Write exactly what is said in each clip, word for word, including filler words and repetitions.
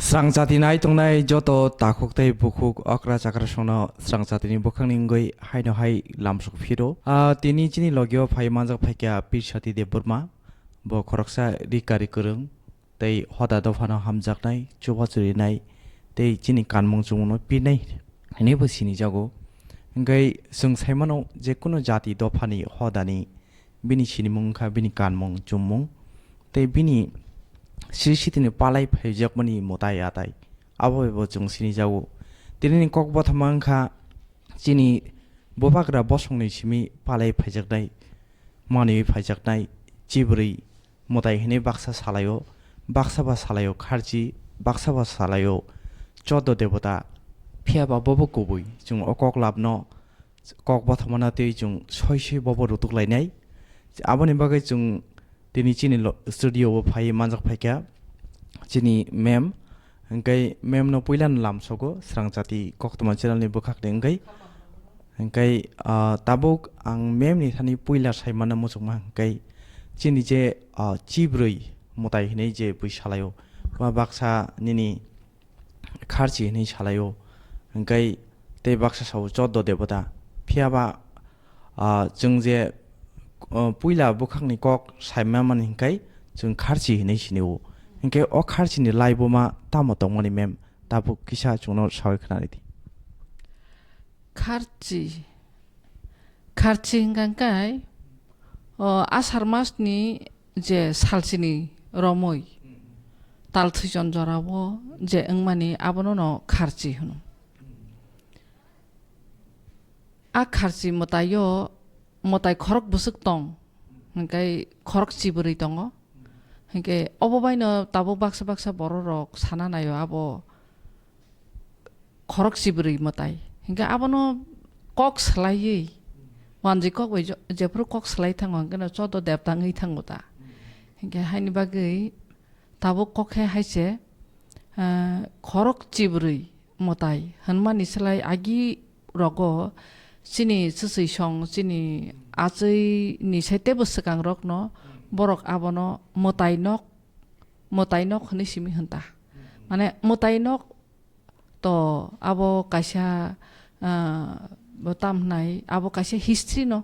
Srang jati nai tongnai joto takhuk tei bukhuk okra chakra songno srang jatini bwkhakni wngwi haino hai lamsok phiro. Ah, tini chini logio phai manjak phaikha Pirsati Debbarma. Bo khoroksa rikari kwrwng tei hoda dophano hamjaknai, chubachurinai tei chini kanmung chumungno pirnai hinwi bo sinijago. Hwnkhe chwng saimano je kunu jati dophani hodani bini sinimung wngkha bini kanmung chumung tei bini sri sitini palai phaijakmani mwtai atai. Abo bai bo chwng sinijago. Tinini kok bothama wngkha chini bubagra bosongni simi palai phaijaknai, manwi phaijaknai chibrwi mwtai hinwi baksa salaio, baksa ba salaio kharchi, baksa ba salaio choddo debota. Phiya ba bobo kubui chwng o kok labno kok bothamana tei chwng soi soi bobo rutuk lainai. Aboni bagwi chwng tini chini lo-, studio o phai manjak phaikha chini mem. Hwnkhe mem no puila no lamsogo srang jati koktwma channel ni bwkhak de wngkhe. Hwnkhe, ah, tabuk ang mem ni thani puila saimano muchungma hwnkhe chini je, ah, chibrwi mwtai hinwi je bui salaio ba baksa nini kharchi hinwi salaio, hwnkhe tei baksa sao choddo debota. Phiya ba, ah, chwng je, ah, puila bwkhakni kok saima mani hwnkhe chwng kharchi hinwi sinio. Hwnkhe o kharchini laibuma tamo tongmani mem tabuk kisa chwngno sawi khwnaridi. Kharchi, kharchi hwnkha khe, o, Asar masni je salsini romwi, tal thwichon jorao je wngmani abono no kharchi hwno. A kharchi mwtaio mwtai khorok bwswk tong, hwnkhe khorok chibrwi tongo. Hwnkhe obo baino tabuk baksa baksa bororok sana naio abo khorok chibrwi mwtai. Hwnkhe abono kok swlaiwi, wanjwi kok bai jo-, jephuru kok swlai thango, hwnkhe no chodo debta wngwi thango ta. Hwnkhe haini bagwi tabuk kok khe hai se, ah, khorok chibrwi mwtai hwnmani slai agi rogo chini swswi song, chini achwi ni sai teibo swkang rokno borok abono mwtai nok, mwtai nok hwnwi simi hwn ta. Mane mwtai nok to abo kaisa, ah, bo tam hwnai, abo kaisa history no,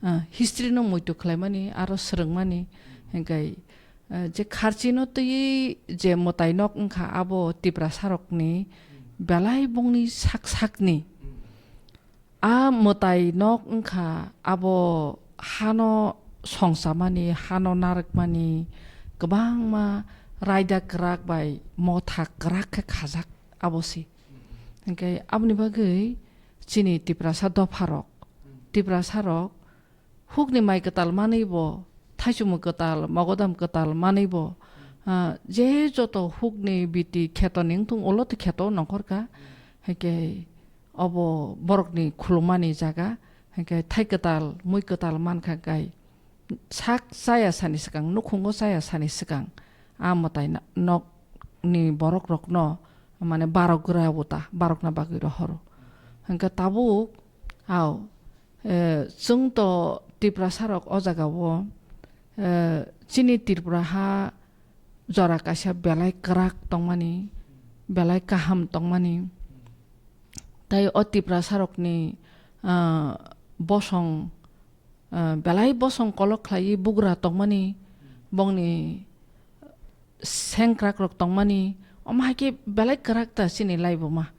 ah, history no muitu khlaimani, aro swrwngmani, hwnkhe, ah, je kharchi no twiwi je mwtai nok wngkha, abo Tiprasa rokni belai bongni sak sakni. A mwtai nok wngkha abo hano songchamani, hano narwkmani kwbangma raida kwrak bai motha kwrak khe khajak abo se. Hwnkhe aboni bagwi chini Tiprasa dopharok, Tiprasarok hukni mai kwtal manwi bo, thaichumwi kwtal, mogodam kwtal manwi bo, ah, je joto hukni biti kheto ni wngthung ulo to kheto nongkhor kha. Hwnkhe obo borokni khulumani jaga, hwnkhe thai kwtal, mui kwtal mankha kai sak chaya sani swkang, nukhungo chaya sani swkang, a mwtai na-, nokni borok rokno, mane, barok gra bo ta, barokna bagwi rohoro. Hwnkhe tabuk, au, eh, chwng to Tiprasa rok o jaga o, eh, chini Tripura ha jora kaisa belai kwrak tongmani, belai kaham tongmani. Tai o Tiprasa rokni, ah, bosong, ah, belai bosong kolok khlaiwi bugra tongmani, bongni sengkrak rok tongmani, omo hai khe belai kwrak ta chini laibuma.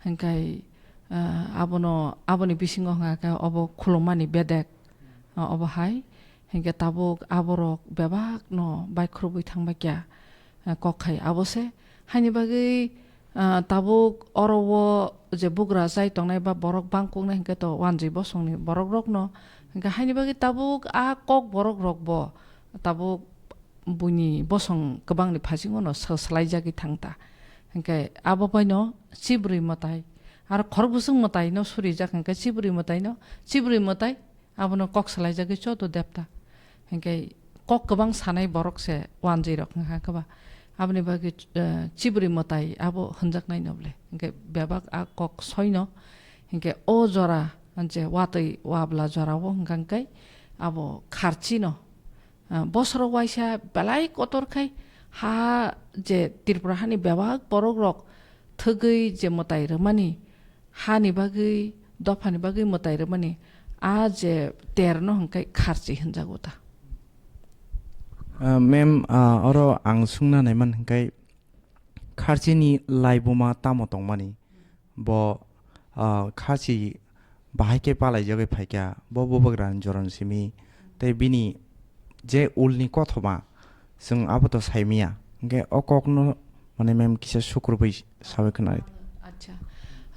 Hwnkhe, ah, abono, aboni bisingo hwnkha khe obo khulumani bedek, ah, obo hai. Hwnkhe tabuk aborok bebak no bai khurubui thangbai kya, ah, kok khai abo se. Haini bagwi, ah, tabuk oro o je bugra chai tongnai ba borok bangkuknai hwnkhe to wanjwi bosongni borok rokno. Hwnkhe haini bagwi tabuk a kok borok rok bo tabuk buini bosong kwbangni phasingo no sal-, salaijagwi thang ta. Hwnkhe abo baino chibrwi mwtai, aro khorok bwswk mwtai no surijak hwnkhe chibrwi mwtai no, chibrwi mwtai abono kok salaijagwi chodo depta. Hwnkhe kok kwbang sanai borok se wanjwi rok wngkha khe ba. Aboni bagwi, eh, chibrwi mwtai abo hwnjaknai no bwle. Hwnkhe bebak a kok soino. Hwnkhe o jora je watwi wabla jora o hwnkha hwnkhe abo kharchi no. Ah, bosoro waisa belai kotor khai Ha je Tripura hani bebak borok rok thwgwi je mwtai rwmani, hani bagwi, dophani bagwi mwtai rwmani, a je terno hwnkhe kharchi hwnjago ta. Ah, ma'am, ah, oro ang sungna naiman hwnkhe kharchini laibuma tamo tongmani? Bo, ah, kharchi bahai khe palaijagwi phaikha, bo bubagrani joron simi, tei bini je ulni kothoma, chwng abo to saimanya. Hwnkhe o kokno, mane, ma'am kisa sukrubwi sawi khna ridi. Acha.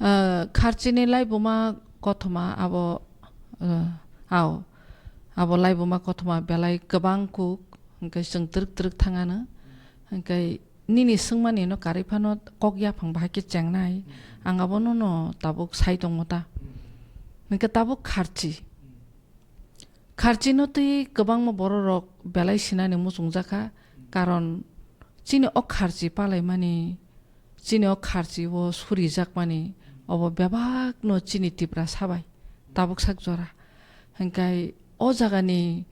Ah, kharchini laibuma kothoma abo, ah, ao. Abo laibuma kothoma belai kwbang kuk, hwnkhe chwng twrwk twrwk thangano. Hwnkhe nini swngmani no karwi phano kok yaphang bahai khe chengnai. Ang abono no tabuk sai tongo ta. Hwnkhe tabuk kharchi. Kharchino twi kwbangma bororok belai sinani muchungjakha, karon chini o kharchi palaimani, chini o kharchi o surijakmani, obo bebakno chini Tiprasa bai tabuk sak jora. Hwnkhe o jagani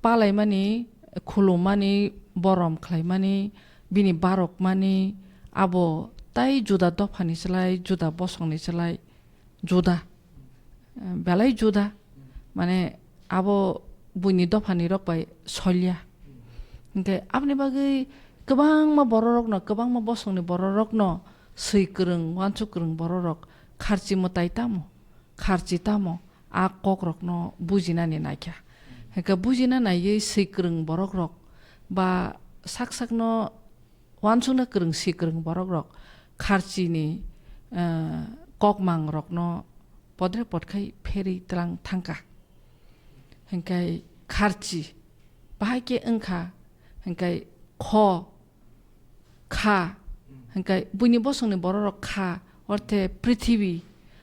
palaimani, khulummani, borom khlaimani, bini barokmani, abo tai juda dophani slai, juda bosongni slai juda. Eh, belai juda. Mane, abo buini dophani rok bai solya. Hwnkhe aboni bagwi kwbangma bororokno, kwbangma bosongni bororokno swi kwrwng, uansuk kwrwng bororok kharchi mwtai tamo, kharchi tamo, a kokrokno bujinani naikha. Hwnkhe bujina naiwi swi kwrwng borokrok ba sak sakno uansukna kwrwng si kwrwng borokrok kharchini, eh, kokmangrokno podre podkhai pherwi tlang thangkha. Hwnkhe kharchi bahai khe wngkha, hwnkhe kho, kha, hwnkhe buini bosongni bororok kha, orthe prithibi,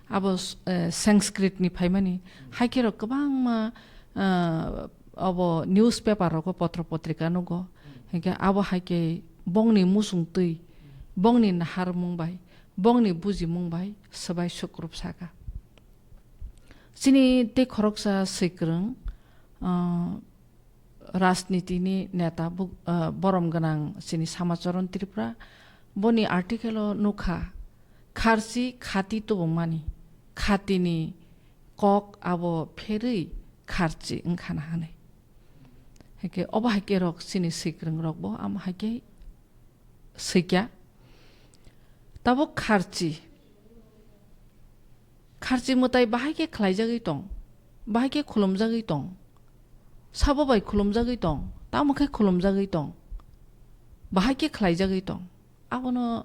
abo, eh, Sanskritni phaimani. Hai khe rok kwbangma, eh, abo newspaper rogo, potro potrika nugo. Hwnkhe abo hai khe bongni muchung twi, bongni naharmung bai, bongni bujimung bai swbai sukrup saka. Chini tei khoroksa swikwrwng, ah, rajnitini neta bu-, ah, borom gwnang chini Samacharan Tripura, boni article-o nukha, kharchi khati tubungmani, khatini kok abo pherwi kharchi wngkhana hwnwi. Hake obo hai khe rok chini swikwrwng rok bo amo hai khe swikya. Tabuk kharchi. Kharchi mwtai bahai khe khlaijagwi tong, bahai khe khulumjagwi tong, sabo bai khulumjagwi tong, tamo khe khulumjagwi tong, bahai khe khlaijagwi tong. Abono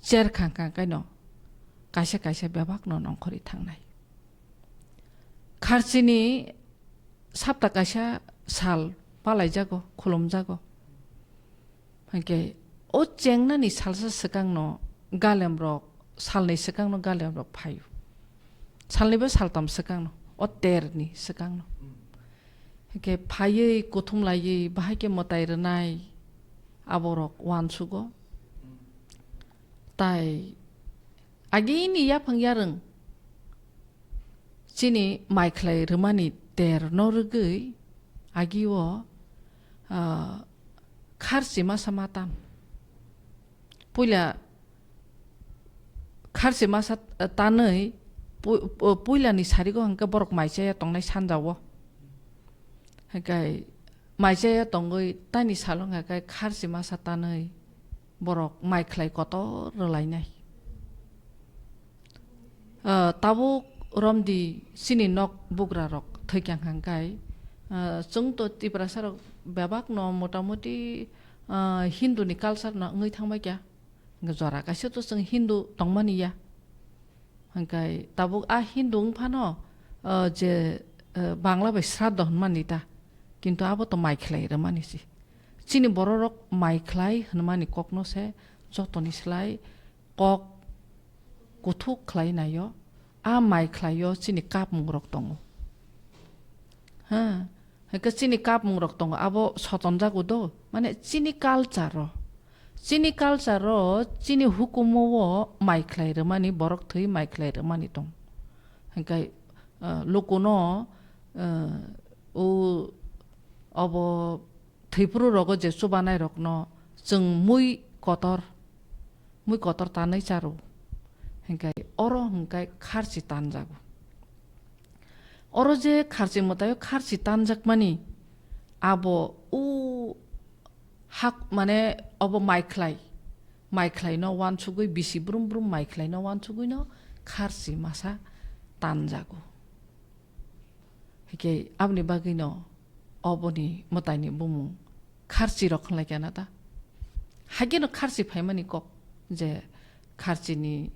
cher khang khang kaino kaisa kaisa bebakno nongkhorwi thangnai. Kharchini sapta kaisa sal palaijago, khulumjago. Hwnkhe o chengnani salsa swkangno galemrok, salnwi swkangno galemrok phaio. Salnwi ba saltam swkangno, o terni swkangno. Hwnkhe phaiwi kuthum laiwi bahai khe mwtai rwnai aborok uansugo. Tai agini yaphang yarwng chini mai khlai rwmani ter no rwgwi agi o, ah, kharchi masa ma tam. Puila kharchi masa tanwi pu-, pu-, puilani sarigo hwnkhe borok mai chaya tongnai sanja o. Hwnkhe mai chaya tongwi tani salo hwnkhe kharchi masa tanwi borok mai khlai kotor rwlainai. Ah, tabuk romdi chini nok bugrarok thwikya hwnkhe, ah, chwng to Tiprasarok bebakno motamuti, ah, Hinduni culture no wngwi thangbaikha. Jora kaisa to chwng Hindu tongmani ya. Hwnkhe tabuk a Hindu wng phano, ah, je, ah, Bangla bai sraddho hwnmani ta, kintu abo to mai khlai rwmani se. Chini bororok mai khlai hwnmani kokno se jotoni slai kok kuthuk khlai naio, a mai khlaio chini kapmungrok tongo. Ha, hwnkhe chini kapmungrok tongo, abo sotonjago do, mane chini culture-o, chini culture-o, chini hukumu-o mai khlai rwmani, borok thwi mai khlai rwmani tong. Hwnkhe, ah, lukuno, ah, o, obo thwipru rogo je chubanai rokno chwng mui kotor, mui kotor tanwi charo. Hinkhe oro hinkhe kharchi tanjago. Oro je kharchi mwtaio kharchi tanjakmani, abo o hak, mane obo maikhlai, maikhlaino uansugwi, bisi brum brum maikhlaino uansugwino kharchi masa tanjago. Hinkhe aboni bagwino oboni mwtaini bumung kharchi rok hwnlai kha na ta? Haikhe no kharchi phaimani kok, je kharchini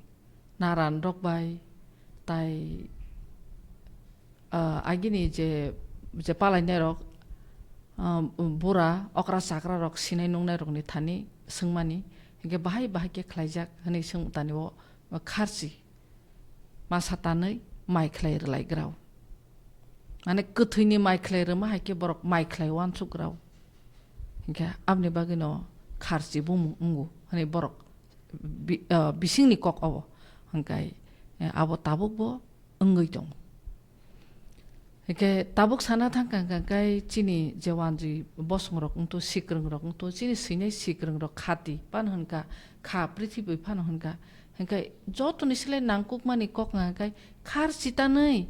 naran rok bai tai, ah, agini je, je palainai rok, ah, bura okra chakra rok sinai nungnai rokni thani swngmani, hinkhe bahai bahai khe khlaijak hwnwi swng tani o kharchi masa tanwi mai khlai rwlai grao. Mane kwthwini mai khlai rwma hai khe borok mai khlai uansuk grao. Hinkhe aboni bagwino kharchi bumung wngo hwnwi borok bi-, ah, bisingni kok obo. Hinkhe, eh, abo tabukbo wngwi tongo. Hinkhe tabuk sana thangkha hwnkha khe chini je wanjwi bosongrok wngto, sikwrwngrok wngto, chini swinai sikwrwngrok khati phano hwnkha, kha prithibi phano hwnkha. Hinkhe jotoni slai nangkukmani kok hwnkha khe kharchi tanwi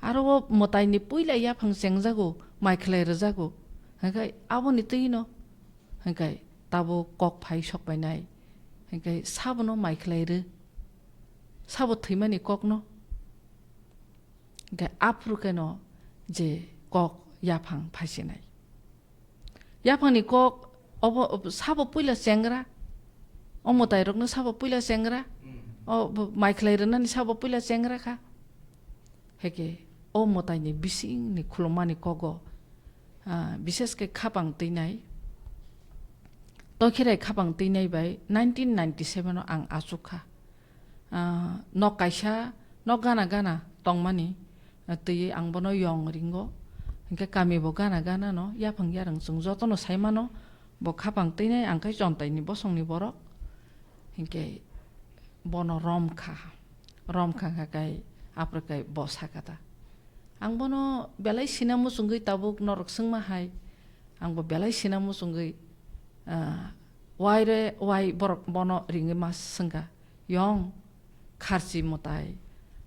aro o mwtaini puila yaphang chengjago, mai khlai rwjago. Hinkhe aboni twino hinkhe tabuk kok phai sok painai. Hinkhe sabono mai khlai rw, sabo thwimani kokno. Hinkhe aphuru kheno je kok yaphang phaisinai. Yaphangni kok obo, obo sabo puila chengra. O mwtairokno sabo puila chengra. O bo-, mai khlai rwnani sabo puila chengra kha. Hinkhe o mwtaini bisingni khulummani kogo, ah, bishesh khe khapang twinai. Tokhirai khapang twinai bai nineteen ninety-seven o ang achuk kha. Ah, nok kaisa, nok gana gana tongmani, ah, twiwi ang bono yong ringo. Hinkhe kami bo gana gana no, yaphang yarwng chwng jotono sai mano, bo khapang twinai ang khai chontaini bosongni borok. Hinkhe bono rom kha, rom kha kha kai aphuru kai bo sakha ta. Ang bono belai sina muchungwi tabuk norok swngma hai, ang bo belai sina muchungwi, ah, wai re wai borok bono ringwi ma swngkha, "Yong, kharchi mwtai,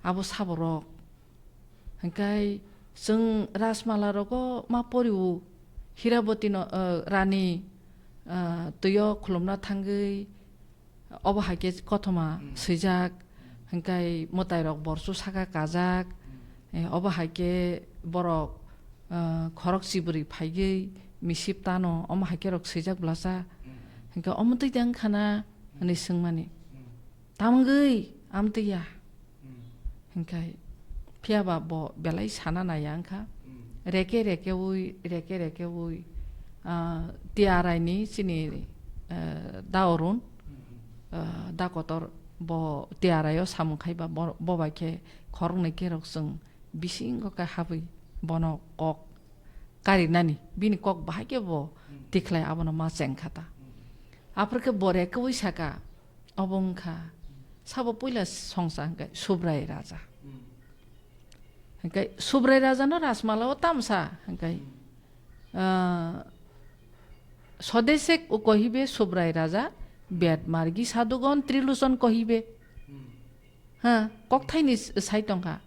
abo saborok?" Hinkhe chwng Rajmala rogo ma poriwo, Hiraboti no, ah, Rani, ah, twio khulumna thangwi, obo hai khe kothoma swijak, hinkhe mwtairok borsu saka kajak, eh, obo hai khe borok, ah, khorok chibwrwi phaiwi misip tano, omo hai khe rok swijak bwlasa, hinkhe omo twi tang khana hwnwi swngmani. Tamgwi amtwi ya. Hinkhe phiya ba bo belai sana naiya wngkha. Reke reke ui, reke reke ui, ah, Tiarai ni chini, eh, da Arun, eh, da kotor bo Tiarai o samung khai ba bo, bo bai khe khoroknwi khe rok chwng bisingo khe habwi bono kok karinani, bini kok bahai khe bo tikhlai abono ma cheng kha ta. Aphuru khe bo reke ui saka, obo wngkha sabo puila songsa hwnkhe Subrai Raja. Hwnkhe Subrai Raja no Rajmala o tamsa hwnkhe, ah, Sodesek kohibe Subrai Raja, Bedmargi Sadhugon Triluchon kohibe. Ha, kokthaini s-, sai tongkha.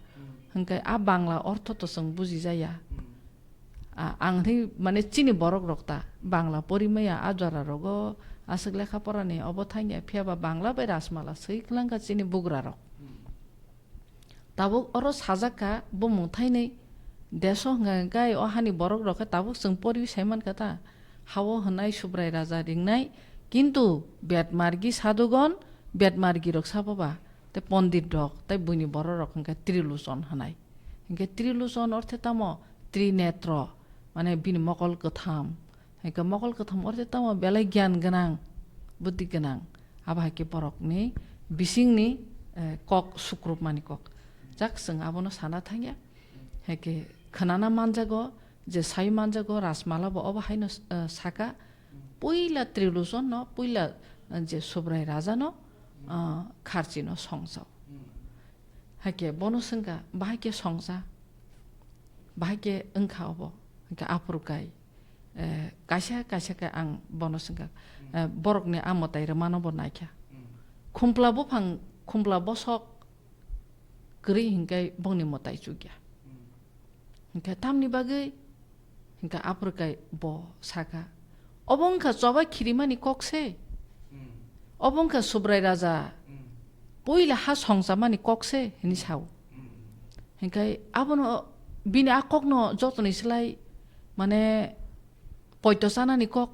Hwnkhe a Bangla ortho to chwng buji jaya. A, ang thai mane chini borok rok ta Bangla pori maya a jora rogo aswk lekha porani obo thangya, phiya ba Bangla bai Rajmala swi kwlangkha chini bugra rok. Tabuk oro sajak kha bumung thainwi, deso hwnkha khe o hani borok rok khe tabuk chwng poriwi sai mankha ta, hao hwnai Subrai Raja ringnai, kintu Bedmargi Sadhugon, Bedmargi rok sabo ba, tei pondit rok, tei buini borok rok hwnkhe Triluchon hwnai. Hwnkhe Triluchon orthe tamo? Trinetro, mane bini mokol kwtham. Hwnkhe mokol kwtham orthe tamo? Belai gyan gwnang, buddhi gwnang. Abo hai khe borokni bisingni, eh, kok sukrupmani kok. Jak chwng abono sana thangya. Hwnkhe khwnana manjago, je sai manjago, Rajmala bo obo haino, eh, saka. Puila Triluchon no, puila, eh, je Subrai Raja no, eh, kharchi no songsa. Hwnkhe bono swngkha, bahai khe songsa, bahai khe wngkha obo, hwnkhe aphuru kai. Eh, kaisa kaisa khe ang bono swngkha, eh, borokni a mwtai rwmano bo naikha. Khumpla buphang, khumpla bosok kwrwi hinkhe bongni mwtai chukya. Hinkhe tamni bagwi? Hinkhe aphuru khe bo sakha, "Obo wngkha choba khirimani kok se. Obo wngkha Subrai Raja puila ha songchamani kok se," hinwi sao. Hinkhe abono, bini a kokno jotoni slai, mane, poito chanani kok.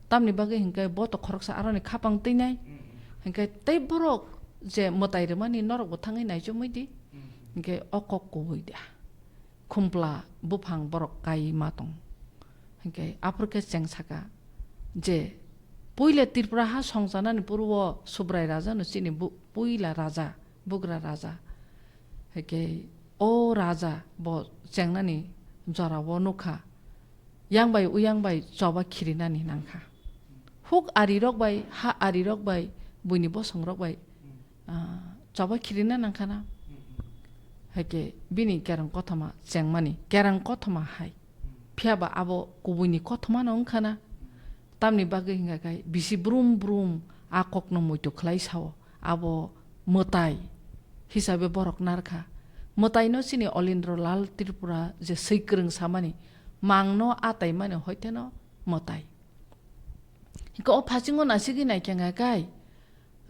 Tamni bagwi hinkhe bo to khoroksa aroni khapang twinai. Hinkhe tei borok je mwtai rwmani norokbo thangwi naichomwi di. Hinkhe o kok kubui da. Khumpla buphang borok kai ma tong. Hinkhe aphuru khe cheng saka je puila Tripura ha songchanani purbo Subrai Raja no chini bu-, puila raja, bugra raja. Hinkhe o raja bo chengnani jorao nukha, yang bai uyang bai choba khirinani nangkha. Huk arirok bai, ha arirok bai, buini bosongrok bai, ah, choba khirina nangkhana. Hinkhe bini kereng kothoma chengmani, kereng kothoma hai. Phiya ba abo kubuini kothomano wngkhana. Tamni bagwi hinkha khe bisi brum brum a kokno muitu khlai sao. Abo mwtai hisabe borok narkha. Mwtaino chini Olindro Lal Tripura je swikwrwng samani, mangno ataimani hoiteno mwtai. Hinkhe o phasingo nasigwi naikha khe,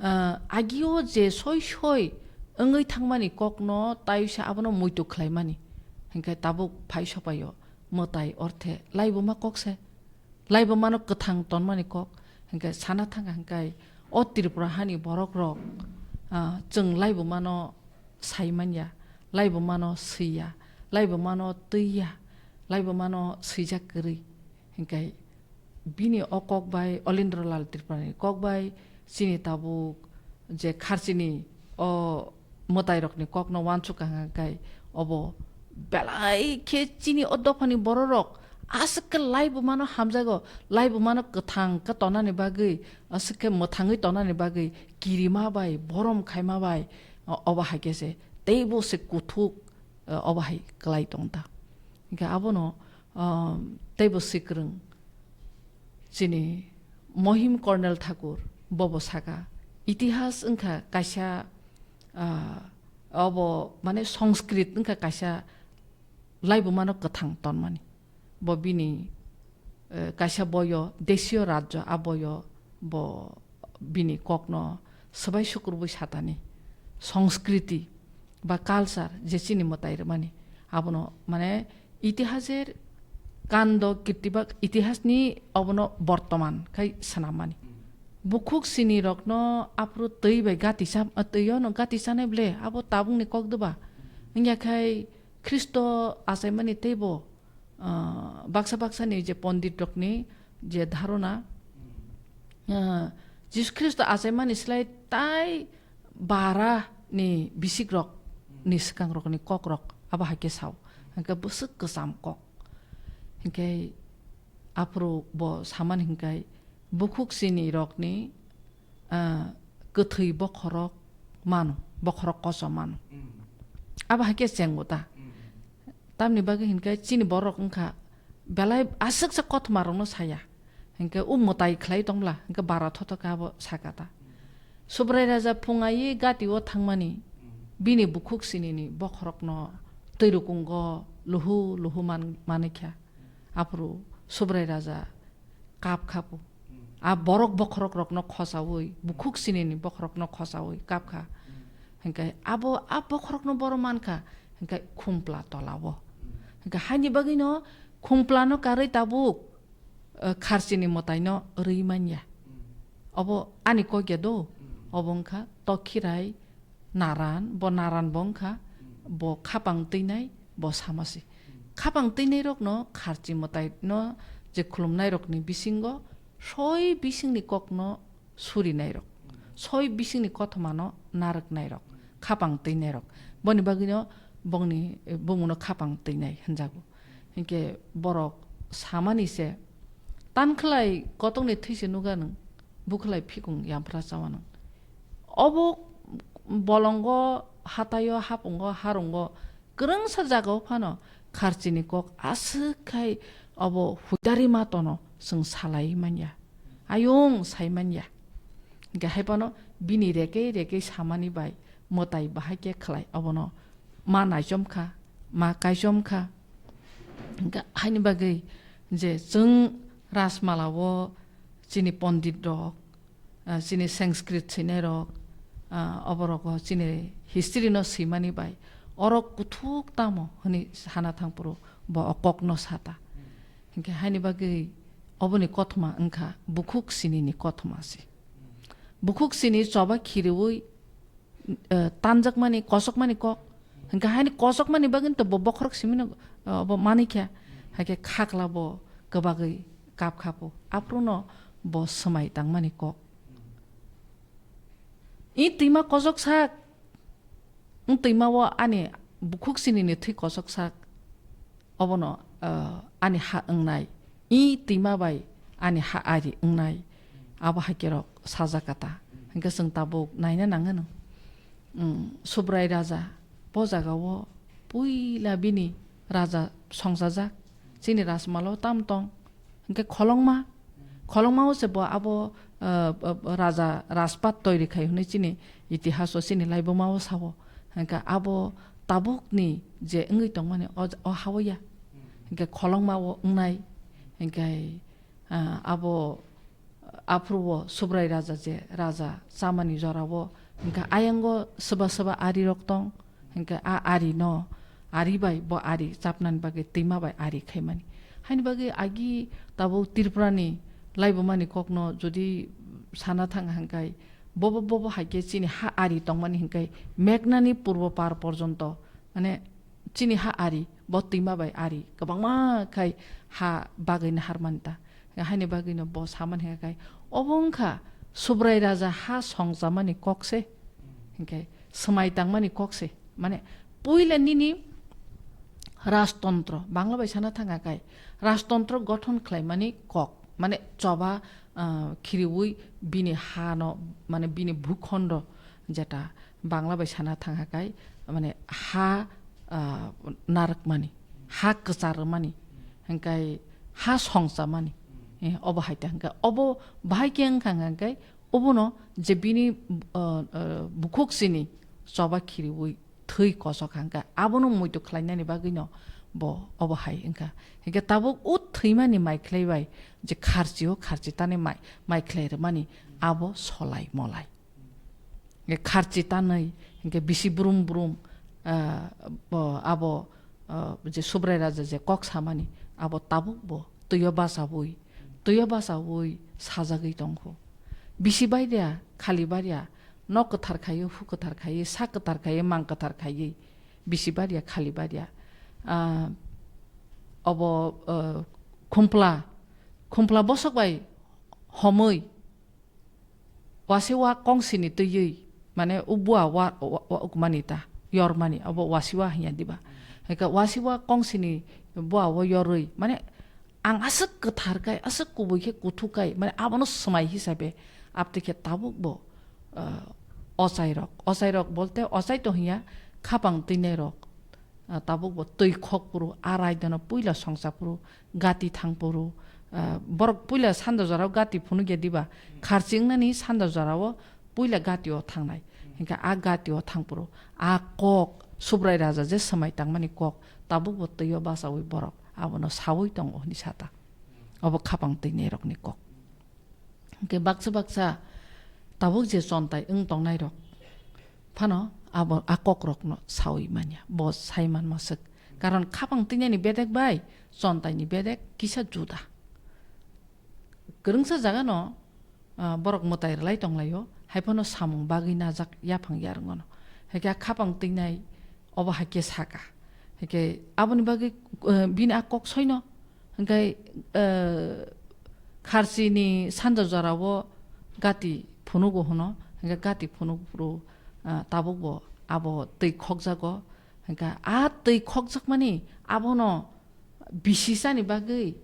ah, agio je soi soi wngwi thangmani kokno taiwisa abono muitu khlaimani. Hinkhe tabuk phai sopaio mwtai orthe laibuma kokse. Laibumano kwthang tonmani kok. Hinkhe sana thangkha hinkhe o Tripura hani borokrok, ah, chwng laibumano saimanya, laibumano swiya, laibumano twiya, laibumano swijak kwrwi. Hinkhe bini o kok bai, Olindro Lal Tripurani kok bai, chini tabuk je kharchini o mwtairokni kokno uansuk kha khe obo belai khe chini o dophani bororok aswk khe laibumano hamjago, laibumano kwthang khe tonani bagwi, aswk khe mwthangwi tonani bagwi kirima bai, borom khaima bai, o-, obo hai khe se teibo se kuthuk, o-, obo hai kwlai tong ta. Hinkhe abono, um, teibo swikwrwng chini Mohim Kornel Thakur bobo saka, itihas wngkha kaisa, ah, obo mane Sanskrit wngkha kaisa laibumano kwthang tonmani. Bo bini, eh, kaisa boyo, Desio Rajyo, a boyo bo bini kokno swbai sukrubui satani Sanskriti ba culture je chini mwtai rwmani, abono mane itihaser kando kirtibak itihasni obono bortoman khai swnammani. Bukhuk sini rokno aphuru twi bai gati cha, twi ono gati chanai ble, abo tabukni kok dwba? Wngya khai Khristo achaimani teibo, ah, baksa baksani je pondit rokni je dharona, ah, Jisu Khristo achaimani slai tai bara ni bisik rok ni swkang rok ni kok rok abo hai khe sao, hingke bwswk kwcham kok. Hingke aphuru bo samani hingke bukhuk sini rok ni, ah, kwthwi bokhorok mano, bokhorok kosom mano. Abo hai khe chengbo ta. Tamni bagwi hinkhe chini borok wngkha belai aswksa kothoma rokno saya. Hinkhe o mwtai khlai tongla, hinkhe bara thoto khe abo saka ta. Subrai Raja phungai gati o thangmani, bini bukhuk sinini bokhorokno twi rukungo luhu luhu man-, manikha. Aphuru Subrai Raja kap kha po. A borok bokhorok rokno khosaui, bukhuk sinini bokhorokno khosaui kap kha. Hinkhe abo a bokhorokno boro man kha, hinkhe khumpla tola o. Hinkhe haini bagwino khumplano karwi tabuk, eh, kharchini mwtaino rwi man ya. Obo ani kok ya do, obo wngkha tokhirai naran, bo naran bo wngkha, bo khapang twinai, bo samasi. Khapang twinai rokno kharchi mwtai no je khulumnai rokni bisingo soi bisingni kokno surinai rok, soi bisingni kothoma no narwknai rok, khapang twinai rok. Boni bagwino bongni, eh, bumungno khapang twinai hinjago. Hinkhe borok samani se, "Tankhlai kotokni thwi se nuga nwng, bukhlai phikung yamphra chawa nwng." Obo bolongo, hataio, hapungo, harungo, kwrwngsa jagao phano Kharchini kok aswk khai obo huidari ma tono chwng salai manya. Ayung sai manya. Hingke hai phano bini rekei rekei samani bai mwtai bahai khe khlai obono ma naichom kha, ma kaichom kha. Hingke haini bagwi je chwng Rajmala o chini pondit rok, ah, chini Sanskrit swinai rok, ah, oborok o chini history no swimani bai orok kuthuk tamo hwnwi sana thangphuru bo o kok no sata. Hingke haini bagwi oboni kothoma wngkha bukhuk sinini kothoma se. Bukhuk sini choba khiriwi, eh, tanjakmani, kosokmani kok. Hingke haini kosokmani bagwi to bo bokhorok simino, eh, bo manikha. Haikhe khakla bo kwbagwi kap khapo. Aphruno bo swmai tangmani kok. I twima kosok sak. Wng twima o ani bukhuk sinini thwi kosok sak. Obono, ah, ani ha wngnai, i twima bai ani ha ari wngnai, abo hai khe rok sajak kha ta. Hingke chwng tabuk naina nang ano. Mm, Subrai Raja, bo jaga o puila bini raja songchajak, chini Rajmala o tam tong, hingke Kholongma, Kholongma o se bo abo, ah, ah, raja rajpat toiri khai hwnwi chini itihas o chini laibuma o sao. Hingke abo tabukni je wngwi tongmani o, o ha o ya. Hingke Kholongma o wngnai. Hingke, ah, abo aphuru o Subrai Raja je raja chamani jora o. Hingke ayang o swba swba ari rok tong. Hingke a ari no, ari bai bo ari chapnani bagwi twima bai ari khaimani. Haini bagwi agi tabuk Tripura ni laibuma ni kok no jodi sana thang hingke bobo, bobo hai khe chini ha ari tongmani hingke Meghna ni purbo par porjonto, mane, chini ha ari, bo twima bai ari, kwbangma khai ha bagwi naharmani ta. Haini bagwino bo samani hingka khai, obo wngkha Subrai Raja ha songchamani kok se, hingke swmai tangmani kok se. Mane, puila nini rajtontro, Bangla bai sana thangka khai, rajtontro gothon khlaimani kok, mane, choba, ah, khiriwi bini ha no, mane, bini bhukhondo jeta Bangla bai sana thangka khai, mane, ha, ah, narwkmani, ha kwchar rwmani, hingkai ha songchamani, eh, obo hai ta hingka. Obo bahai khe wngkha hingkai, obono je bini, ah, ah, bukhuk sini choba khiriwi thwi kosok hingka, abono muitu khlainani bagwino bo obo hai wngkha. Hingke tabuk o thwimani mai khlai bai je kharchi o kharchi tani mai, mai khlai rwmani abo solai molai. Hingke kharchi tanwi, hingke bisi brum brum, ah, bo, abo, ah, je Subrai Raja je kok samani, abo tabuk bo twiyo bachaui, twiyo bachaui sajagwi tongkho. Bisi bairiya, khali bairiya, nok kwthar khaiwi, hu kwthar khaiwi, sak kwthar khaiwi, mang kwthar khaiwi, bisi bairiya, khali bairiya. Ah, obo, ah, khumpla, khumpla bosok bai homwi, wasiwa kongsini twiwi, mane, o bua wa, wa, wa ukmani ta, yormani, abo wasiwa hinya diba. Hingke wasiwa kongsini bua o yorwi, mane, ang aswk kwthar kai, aswk kubui khe kuthuk kai, mane, abono swmai hisabe, abtwi khe tabuk bo, ah, ochai rok, ochai rok bolte ochai to hinya, khapang twinai rok. Ah, tabuk bo twi khok phuru, a raida no puila songcha phuru, gati thang phuru, ah, borok puila sanda jora o gati phunuk ya diba, kharchi wngnani sanda jora o puila gati o thangnai. Hingke a gati o thang phuru, a kok, Subrai Raja je swmai tangmani kok, tabuk bo twi o bachaui borok abono saui tongo hwnwi sa ta. Obo khapang twinai rokni kok. Hingke baksa baksa tabuk je chontai wng tongnai rok phano abo a kok rokno saui manya, bo sai manma swk. Karon khapang twinani bedek bai chontaini bedek kisa juda. Kwrwngsa jagano, ah, borok mwtai rwlai tonglaio, hai phano samung bagwi najak yaphang yarwng ono. Hai khe a khapang twinai obo hai khe saka. Hai khe aboni bagwi, eh, bini a kok soino. Hingke, eh, kharchini sanja jorao gati phunugo hwno. Hingke gati phunuk phuru, ah, tabukbo abo twi khokjago. Hingke a twi khokjakmani abono bisi chani bagwi,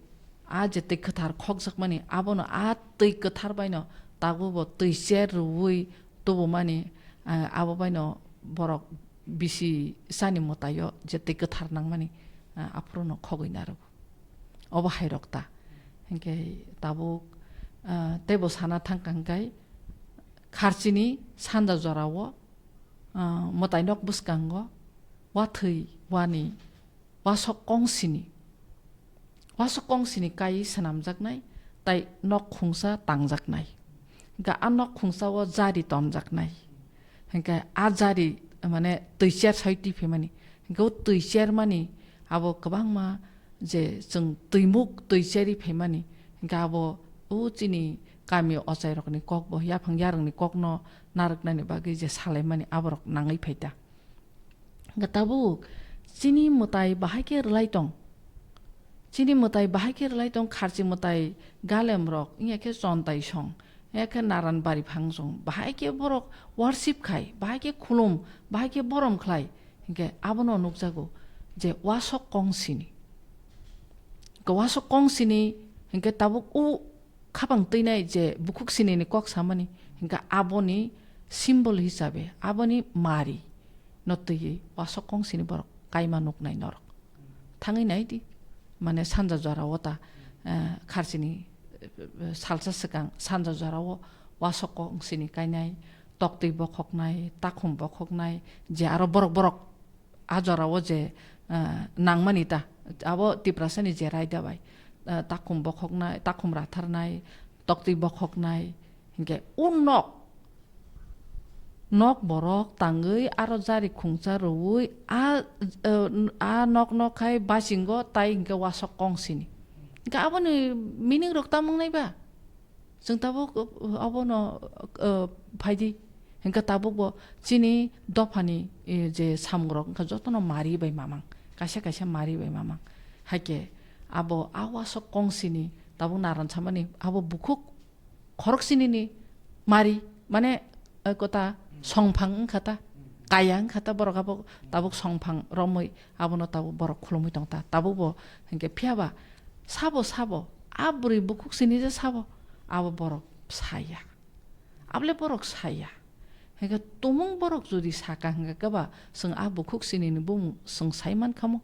a je twi kwthar khokjakmani, abono a twi kwthar baino tabukbo twi cher rwui tubumani, ah, abo baino borok bisi chani mwtaio je twi kwthar nangmani, ah, aphuru no khogwi narwgo. Obo hai rok ta. Hinkhe tabuk, ah, teibo sana thang kha hinkhe kharchini sanja jorao, ah, mwtai nok bwskango wathwi wani wasok kongsini, wasok kongsini kai swnamjaknai, tai nok khungsa tangjaknai. Hinkhe a nok khungsa o jari tonjaknai. Hinkhe a jari, mane, twi cher sai twi phaimani. Hinkhe o twi cher mani abo kwbangma je chwng twimuk twi cherwi phaimani. Hinkhe abo o chini kami ochairokni kokbo, yaphang yarwngni kokno narwknani bagwi je salaimani aborok nangwi phaita. Hinkhe tabuk chini mwtai bahai khe rwlai tong. Chini mwtai bahai khe rwlai tong, kharchi mwtai galemrok, wngya khe chontai song, wngya khe naran bari phang song, bahai khe borok worship khai, bahai khe khulum, bahai khe borom khlai. Hinkhe abono nukjago je wasok kongsini. Hinkhe wasok kongsini hinkhe tabuk o khapang twinai je bukhuk sinini kok samani, hinkhe aboni symbol hisabe aboni mari no twiwi wasok kongsini borok kaima nuknai norok. Thangwi nai di, mane sanja jora o ta, eh, kharchini, eh, salsa swkang sanja jora o wasok kongsini kainai, toktwi bokhoknai, takhum bokhoknai, je aro borok borok a jora o je, ah, nangmani ta, abo Tiprasani je raida bai, ah, takhum bokhoknai, takhum ratharnai, toktwi bokhoknai, hinkhe o nok, nok borok tangwi aro jari khungsa rwui a, ah, a nok nok khai basingo tai hinkhe wasok kongsini. Hinkhe aboni meaning rok tamung nai ba? Chwng tabuk, uh, obono, uh, phaidi. Hinkhe tabukbo chini dophani, eh, je samungrok wngkha jotono mari bai mamang. Kaisa kaisa mari bai mamang. Haikhe abo a wasok kongsini tabuk naran samani abo bukhuk khoroksinini mari, mane, eh, kota songphang wngkha ta, kaya wngkha ta borok abo tabuk songphang romwi abono tabuk borok khulumwi tong ta. Tabukbo hinkhe phiyaba sabo sabo a bwrwi bukhuk sini je sabo abo borok saya. Abole borok saya. Hinkhe tumung borok jodi saka hinkhe keba chwng a bukhuk sinini bumung chwng sai mankha mo?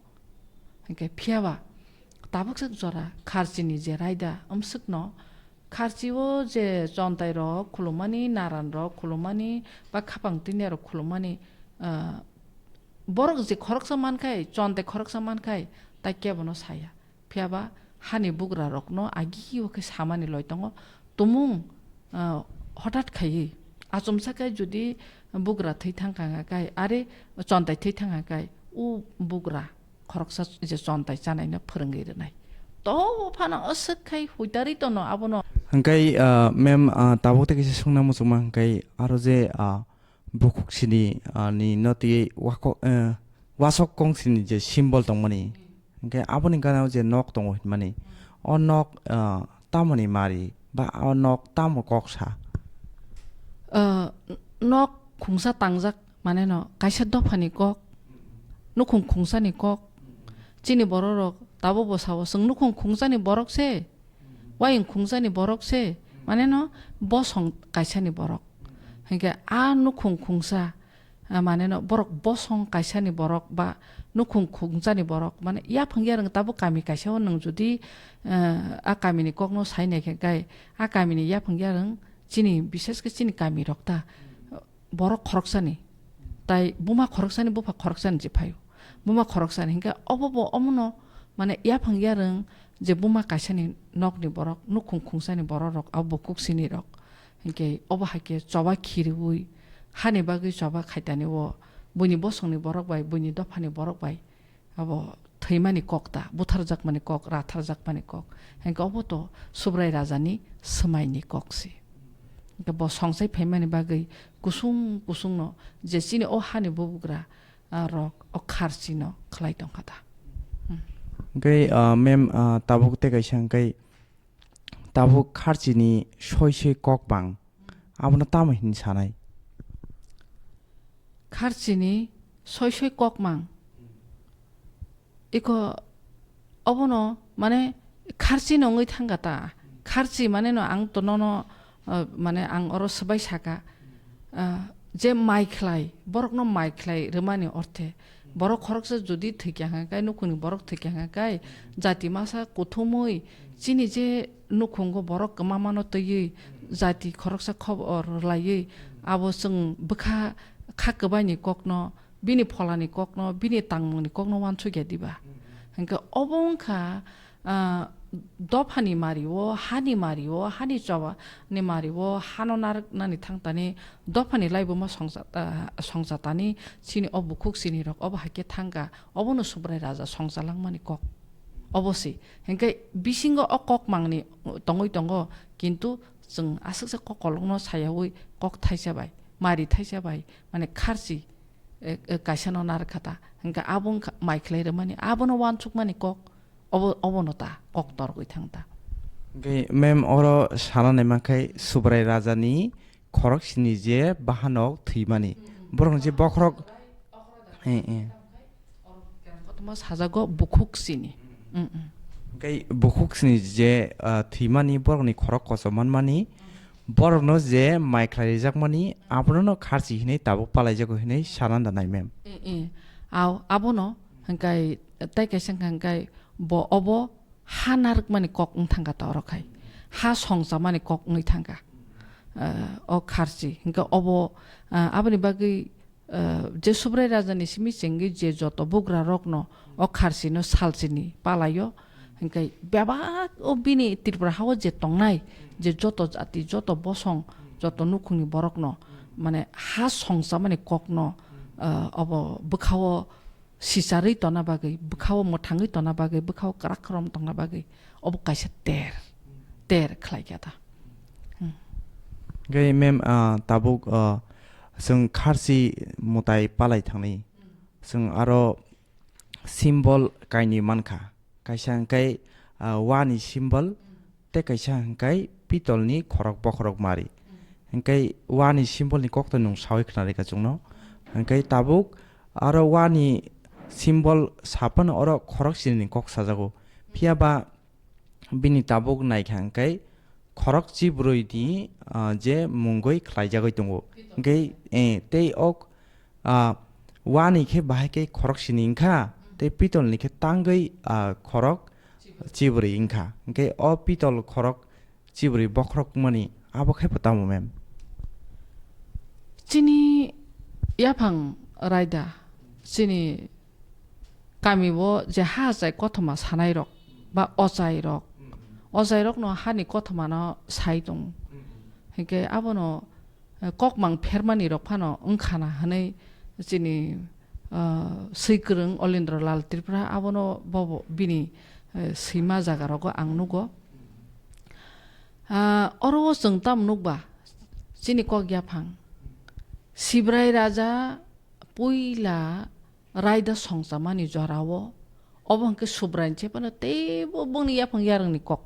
Hinkhe phiyaba tabuk swk jora kharchini je raida amswkno kharchi o je chontai rok khulumani, naran rok khulumani, ba khapang twini rok khulumani, ah, borok je khoroksa mankhai, chontai khoroksa mankhai, tai kebono saya. Phiyaba hani bugrarokno agio khe samani loi tongo. Tumung, ah, hotat khaiwi achomsa khe jodi bugra thwi thang kha khe, are chontai thwi thang kha khe, o bugra khoroksa je chontai chanaino phwrwngwi rwnai. To phano aswk khai huitari tono abono. Hwnkhe, ah, ma'am, ah, tabuk tei kisa swngna muchungma hwnkhe aro je, ah, bukhuk sini, ah, ni no twi wako-, eh, wasok kong sini je symbol tongmani. Hwnkhe aboni gana o je nok tongo hinmani. O nok, ah, tamoni mari ba o nok tamo kok sa? Ah, nok khungsa tangjak mane no kaisa dophani kok, nukhung khungsani kok, chini borok rok tabuk bo sao chwng nukhung khungsani borok se. Wayung khungsani borok se, mane no bosong kaisani borok. Hinkhe a nukhung khungsa, ah, mane no borok bosong kaisani borok ba nukhung khungsani borok, mane yaphang yarwng tabuk kami kaisa o nwng jodi, ah, a kamini kokno sai nai khe kai, a kamini yaphang yarwng chini, bishesh khe chini kami rok ta, borok khoroksani, tai buma khoroksani, bupha khoroksani je phaio. Buma khoroksani hinkhe obo bo omono, mane, yaphang yarwng je buma kaisani nokni borok, nukhung khungsani borok rok, abo bukhuk sini rok. Hinkhe obo hai khe choba khiriui, hani bagwi choba khaitani o buini bosongni borok bai, buini dophani borok bai. Abo thwimani kok ta, butharjakmani kok, ratharjakmani kok. Hinkhe obo to Subrai rajani swmaini kok se. Hinkhe bo songsai phaimani bagwi kusung kusungno je chini o hani bubugra, ah, rok o kharchino khlai tongkha ta. Hmm. Hinkhe, ah, ma'am, ah, tabuk tei kaisa hinkhe tabuk kharchini soi soi kok bang, abono tamo hin sanai? Kharchini soi soi kok mang. Iko obono mane kharchi no wngwi thangkha ta. Kharchi mane no ang to nono, ah, mane ang oro swbai saka, ah, je mai khlai, borokno mai khlai rwmani orthe, Borok khoroksa jodi thwikya hwnka khe, nukhungni borok thwikya hwnka khe, jati masa kuthumwi chini je nukhungo borok kwmamano twiwi jati khoroksa khobor rwlaiwi abo chwng bwkha kha kwbaini kokno, bini pholani kokno, bini tangmungni kokno uansukya diba? Hwnkhe obo wngkha, ah, dophani mario, hani mario, hani choba ni mario, hano narwknani thangtani, dophani laibuma songcha-, ah, songchatani, chini o bukhuk chini rok obo hai khe thangkha, obono Subrai Raja songchalangmani kok. Obo se. Hwnkhe bisingo o kok mangni tongwi tongo, kintu chwng aswksa kokolokno sayawi kok thaisa bai, mari thaisa bai, mane kharchi, e, e, kaisano narwkha ta. Hwnkhe abo wngkha mai khlai rwmani, abono uansukmani kok, obo, obono ta kok torgwi thang ta. Hwnkhe mem oro sana naima khe Subrai Raja ni khorok sini je bahanok thwimani. Borok ni je bokhorok, eh, eh. Kothoma sajago bukhuk sini. Mm, mm. Hwnkhe bukhuk sini je, ah, thwimani borok ni khorok kochom manmani, borokno je mai khlai rijakmani, abono no kharchi hinwi tabuk palaijago hinwi sana da nai mem. Eh, eh. Au, abono hwnkhe tei kaisa hwnkha hwnkhe bo obo ha narwkmani kok wng thangkha ta oro khai. Ha songchamani kok wngwi thangkha. Eh, o kharchi. Hwnkhe obo, eh, aboni bagwi, eh, je Subrai Raja ni simi chengwi je joto bugra rokno o kharchi no salchini palaio. Hwnkhe bebak o bini Tripura hao je tongnai, je joto jati, joto bosong, joto nukhungni borokno, mane ha songchamani kokno, eh, obo bwkhao sicharwi tongna bagwi, bwkhao mwthangwi tongna bagwi, bwkhao kwrak kwram tongna bagwi obo kaisa ter, ter khlai kha ta. Hmm. Hwnkhe mem, ah, tabuk, ah, chwng kharchi mwtai palai thangni. Chwng aro symbol kainwi mankha. Kaisa hwnkhe, ah, wani symbol, tei kaisa hwnkhe pitolni khorok bokhorok mari. Hwnkhe wani symbolni kokto nwng sawi khna rwkha chwngno. Hwnkhe tabuk aro wani symbol saphano oro khorok sinini kok sajago. Phiya ba bini tabuk naikha hwnkhe khorok chibrwi ni, ah, je mungwi khlaijagwi tongo. Hwnkhe, eh, tei ok, ah, wani khe bahai khe khorok sini wngkha, tei pitol ni khe tangwi, ah, khorok chibrwi wngkha. Hwnkhe o pitol khorok chibrwi bokhorok mani abo khe bo tamo mem? Chini yaphang raida, chini kami o je ha achai kothoma sanai rok ba ochai rok, ochai rokno hani kothoma no sai tongo. Hwnkhe abono, eh, kokmang phermani rok phano wngkhana hwnwi chini, ah, swikwrwng Olendra Lal Tripura abono bobo bini, eh, swima jaga rogo ang nugo. Ah, oro o chwng tamo nukba chini kok yaphang Sibrai Raja puila raida songchamani jorao, obo hwnkhe Subraini se phano teibo bongni yaphang yarwngni kok.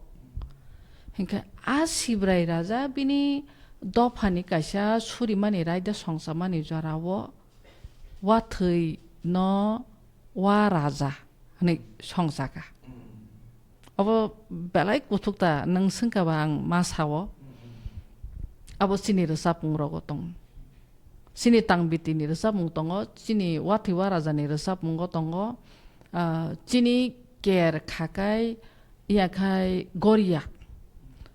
Hinkhe a Sibrai Raja bini dophani kaisa surimani raida songchamani jorao, "Wathwi no wa raja," hwnwi songchakha. Obo belai kuthuk ta, nwng swngkha ba ang ma sao. Abo chini rwchapmung rogo tongo. Chini tangbiti ni rwchapmung tongo, chini wathwi wa raja ni rwchapmungo tongo, ah, chini ker khakai, yakhai goria,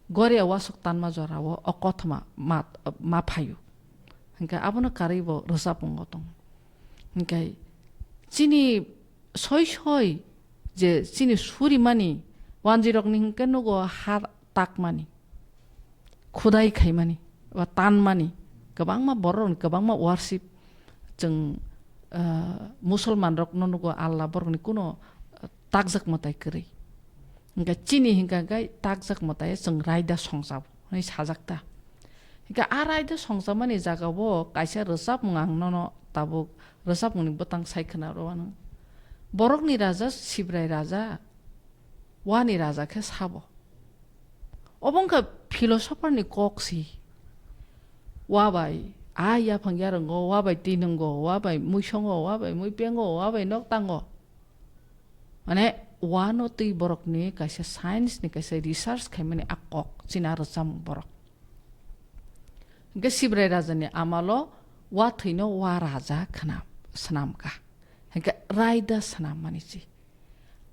goria wasuk tanma jorao o kothoma ma, ma phaio. Hinkhe abono karwi bo rwchapmungo tongo. Hinkhe chini soi soi je chini surimani wanjirokni hinkhe nugo ha takmani, khudai khaimani ba tanmani, kwbangma bororokni kwbangma worship. Chwng, ah, Musulmanrokno nugo Allah borokni kuno, ah, takjak mwtai kwrwi. Hinkhe chini hinkha khe takjak mwtai chwng raida songchao hwnwi sajak ta. Hinkhe a raida songchamani jagao kaisa rwchapmung ang nono tabuk rwchapmungni bwtang sai khna rw anw. Borokni raja Sibrai raja, wani raja khe sabo. Obo wngkha philosopher ni kok si. Wa bai a yaphang yarwngo, wa bai twi nwngo, wa bai mui songo, wa bai mui pengo, wa bai nok tango. Mane, wano twi borokni kaisa science ni kaisa research khaimani a kok chini a rwchapmung borok. Hinkhe Sibrai raja ni amalo wa thwino wa raja khna swnamkha. Hinkhe raida swnam mani si.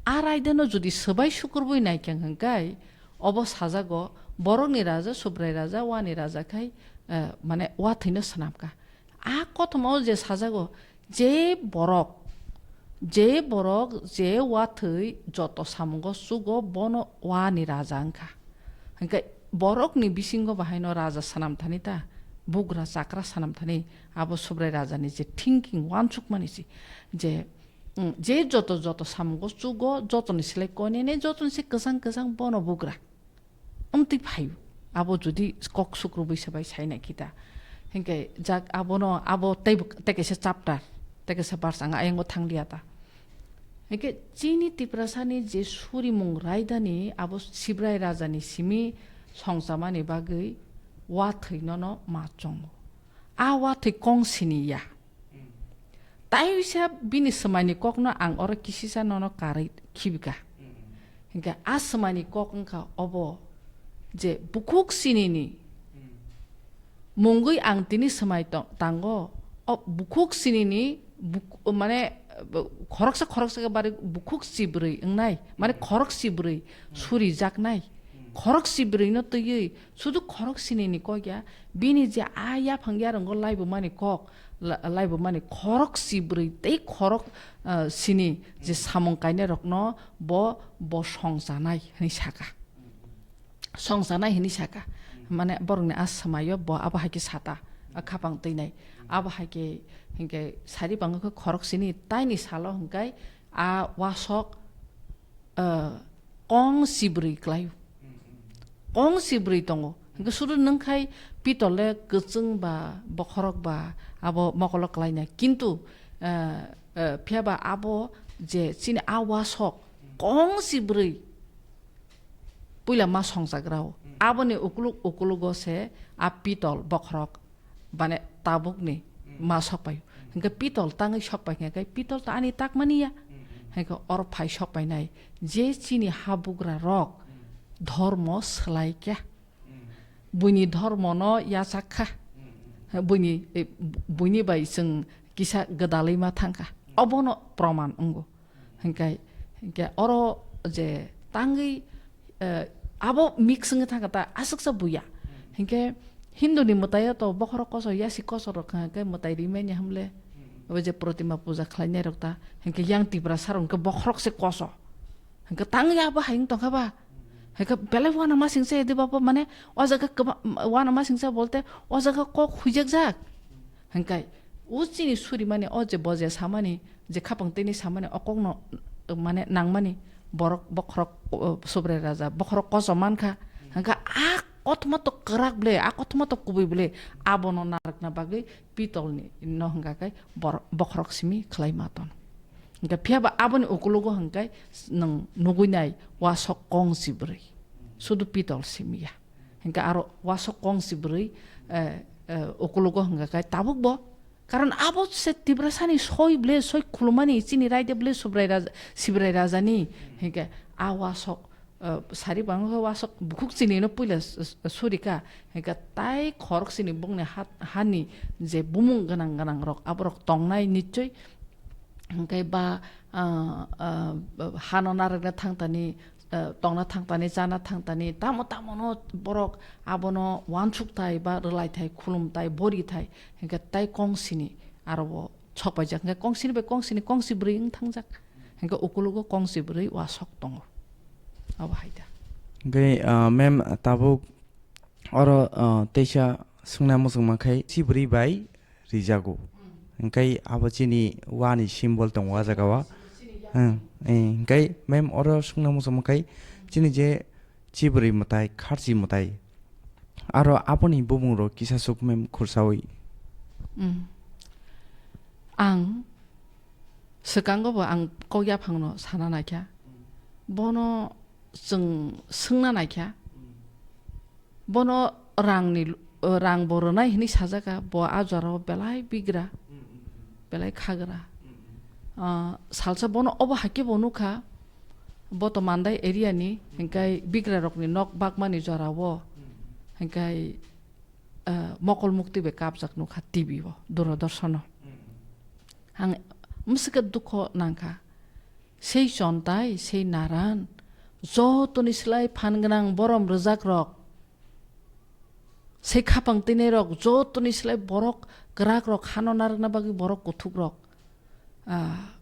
A raida no jodi swbai sukurwi naikha hinkhe obo sajago borokni raja, Subrai raja, wani raja khai, eh, mane wathwi no swnamkha. A kothoma o je sajago, je borok, je borok je wathwi joto samungo chugo bono wani raja wngkha. Hinkhe borokni bisingo bahaino raja swnam thani ta, bugra chakra swnam thani, abo Subrai rajani je thinking wansukmani si, je, mm, je joto joto samungo chugo, jotoni slai koinene, jotoni se kwchang kwchang bono bugra. Wngtwi phaio. Abo jodi kok sukrubwi se bai sai naikhe ta. Hinkhe jak abono abo tei, tei kaisa chapter, tei kaisa verse ang ayango thang liya ta. Hinkhe chini Tiprasani je surimung raidani abo Sibrai rajani simi songchamani bagwi wathwi nono ma chongo. A wathwi kong sini ya. Taisa bini swmaini kokno ang oro kisisa nono karwi khibika. Hinkhe a swmaini kok wngkha obo je bukhuk sinini mungwi ang tini swmai to-, tango, o bukhuk sinini buk-, mane, khoroksa khoroksa khe bari bukhuk chibrwi wngnai, mane khorok chibrwi surijaknai, khorok chibrwino twiwi sudu khorok sinini kok ya, bini je a yaphang yarwngo laibumani kok, la-, laibumani khorok chibrwi tei khorok, ah, sini je samung kainai rokno bo, bo songchanai hwnwi saka. Songchanai hwnwi saka. Mane borokni a swmaio bo abo hai khe sata, a khapang twinai. Abo hai khe hinkhe sari bango khe khorok sini taini salo hinkhe a wasok, eh, kong sibrwi klaio. Kong sibrwi tongo. Hinkhe sudu nwng khai pitol le kwchwng ba bokhorok ba abo mokolo klainai. Kintu, eh, eh, phiya ba abo je chini a wasok kong sibrwi puila ma songchagrao. Aboni ukuluk ukulugo se a pitol bokhorok bane tabukni ma sokpai. Hinkhe pitol tangwi sokpai hinkhe pitol ta ani takmani ya. Hinkhe oro phai sokpainai je chini habugra rok dhormo swlai khe. Buini dhormono yachak kha. Buini, eh, buini bai chwng kisa gwdalwi ma thang kha. Obono proman wngo. Hinkhe, hinkhe oro je tangwi, eh, abo mix wngwi thangkha ta aswksa buya. Hinkhe Hinduni mwtaio to bokhorok koso, yasi koso rok hinkhe mwtai rimani hamle. Obo je protima puja khlainai rok ta, hinkhe yang Tiprasa rok hinkhe bokhorok se koso. Hinkhe tangwi abo hai wng tongkha ba. Hinkhe belai uanamasingcha ya de babo, mane o jaga kwma-, uanamasingcha bolte o jaga kok huijakjak. Hinkhe o chini surimani, o je bo je samani, je khapang tini samani, o kokno, mane nangmani borok bokhorok, o, Subrai raja bokhorok kosom mankha. Hinkhe a kothoma to kwrak ble, a kothoma to kubui ble, abono narwkna bagwi pitolni no hinkha khe bor-, bokhorok simi khlai ma tono. Hinkhe phiya ba aboni ukulugo hinkhe nwng nugui nai wasok kong sibrwi, sudu pitol simi ya. Hinkhe aro wasok kong sibrwi, eh, eh, ukulugo hinkha khe tabuk bo. Karon abo se Tiprasani soi ble, soi khulumani chini raida ble Subrai raja, Sibrai rajani. Hinkhe a wasok, eh, sari bangkhe wasok bukhuk chinino puila s-, s-, surika. Hinkhe tai khorok chini bongni ha-, hani je bumung gwnang gwnang rok aborok tongnai nichoi. Hinkhe ba, ah, ah, hano narwkna thangtani, ah, tongna thangtani, chana thangtani, tamo tamono borok abono uansukthai ba rwlaithai, khulumthai, borithai, hinkhe tai kongsini aro bo sokpaijak. Hinkhe kongsini bai kongsini, kongsi bwrwi wng thangjak. Hinkhe ukulugo kongsi bwrwi uasok tongo. Abo hai da. Hinkhe, ah, ma'am, tabuk oro, ah, teisa swngna muchungma khai chibrwi bai rijago. Hinkhe abo chini wani symbol tongo a jaga o. Hmm, eh, hinkhe ma'am oro swngna muchungma khai chini je chibrwi mwtai, kharchi mwtai. Aro aboni bumung rok kisa suk ma'am khursaui. Hmm. Ang swkango bo ang kok yaphangno sana naikha. Bono chwng swngna naikha. Bono rangni, rang bo rwnai hwnwi sajaka, bo a jorao belai bigra, belai khagra. Ah, salsa bono obo haikhe bo nukha, bo to Mandai area ni, hinkhe bigra rokni nok bakmani jorao, hinkhe, ah, mokol mukti bai kapjak nukha T V o, Doordarshan o. Ang mwswkhe dukho nangkha. Sei chontai, sei naran, jotoni slai phan gwnang borom rwjak rok, sei khapang twinai rok, jotoni slai borok kwrak rok, hano narwkna bagwi borok kuthuk rok, ah,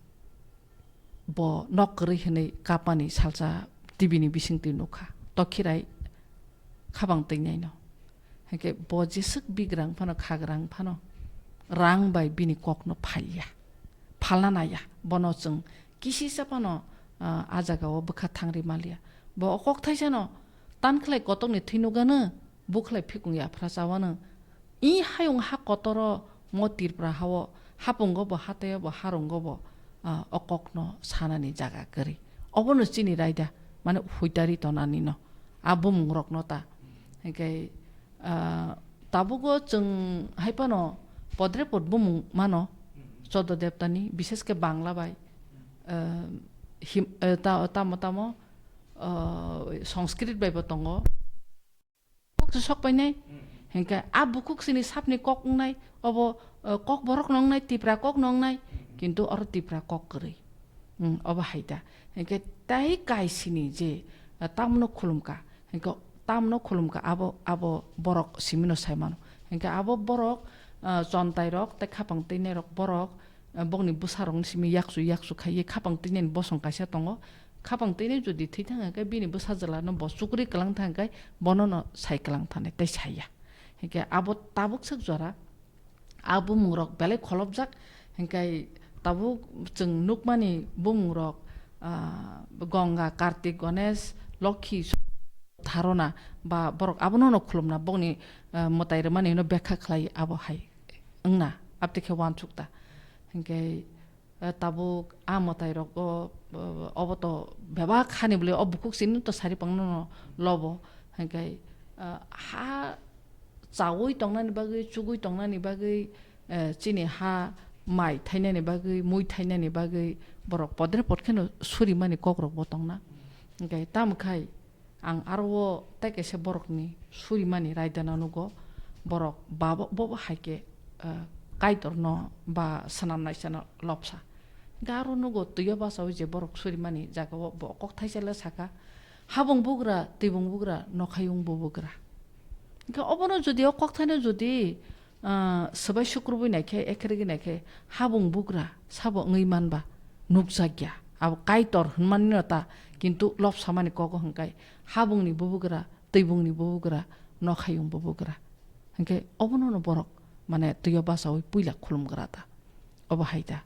bo nok kwrwi hwnwi kapmani salsa T V ni bisingtwi nukha. Tokhirai khabang twinaino. Hinkhe bo jeswk bigrang phano, khagrang phano, rang bai bini kokno phalya, phalna naiya. Bono chwng kisisa phano, ah, a jagao bwkha thangri manliya. Bo o kok thaisano tan khlai kotokni thwi nukgano, bukhlai phikung yaphra chawano. I hayung ha kotoro mo Tripura hao, hapungo bo, hataio bo, harungo bo, ah, o kokno sanani jaga kwrwi. Obono chini raida, mane huitari tonani no. A bumung rokno ta. Hinkhe, ah, tabugo chwng hai phano podre pod bumung mano, Chodo Debtani, bishesh khe Bangla bai, ah, him-, eh, ta-, tamo tamo, ah, Sanskrit bai bo tongo. Bukhuk se sok painai. Hinkhe a bukhuk sini sapni kok wngnai, obo, eh, kok borok no wngnai, Tipra kok no wngnai, kintu oro Tipra kok kwrwi. Hmm, obo hai ta. Hinkhe tai kaisini je, eh, tamno khulumka. Hinkhe tamno khulumka abo, abo borok simino sai mano. Hinkhe abo borok, eh, chontai rok tei khapang twinai rok borok, eh, bokni bwsarokni simi yakchu yakchu khaiwi khapang twinani bosong kaisa tongo. Khapang twinai jodi thwi thang khe bini bwsa jwlano bo chukri kwlang thang khe bono no sai kwlang thani tei saiya. Hinkhe abo tabuk swk jora a bumung rok belai kholopjak. Hinkhe tabuk chwng nukmani bumung rok, ah, Ganga, Kartik, Ganesh, Lokhi, Dharona ba borok abono no khulumna bokni, ah, mwtai rwmani no bekha khlai abo hai wngna abtwi khe uansuk ta. Hinkhe, eh, tabuk a mwtai rok o, o, obo to bebak hani bwlwi o bukhuk sini to sari pangno no lobo. Hinkhe, eh, ha chaui tongnani bagwi, chugui tongnani bagwi, eh, chini ha mai thainani bagwi, mui thainani bagwi borok podre pod kheno surimani kok rok bo tongna. Hinkhe tamo khai Ang aro o tei kaisa borokni surimani raidano nugo, borok babo, bobo hai khe, eh, Kaitorno ba swnam naisano lobsa. Hinkhe aro nugo twi o bachaui je borok surimani jagao bo kok thaisa le saka, "Habung bugra, twibung bugra, nokhayung bubugra." Hinkhe obono jodi o kokthaino jodi ah, swbai sukrubui naikhe, ekherigwi naikhe, habung bugra sabo wngwi manba nukjakya. Abo Kaitor hwnmani no ta, kintu lobsamani kogo hwnkai habungni bubugra, twibungni bubugra, nokhayung bubugra. Hinkhe obono no borok mane twio bachaui puila khulumgra ta. Obo hai ta.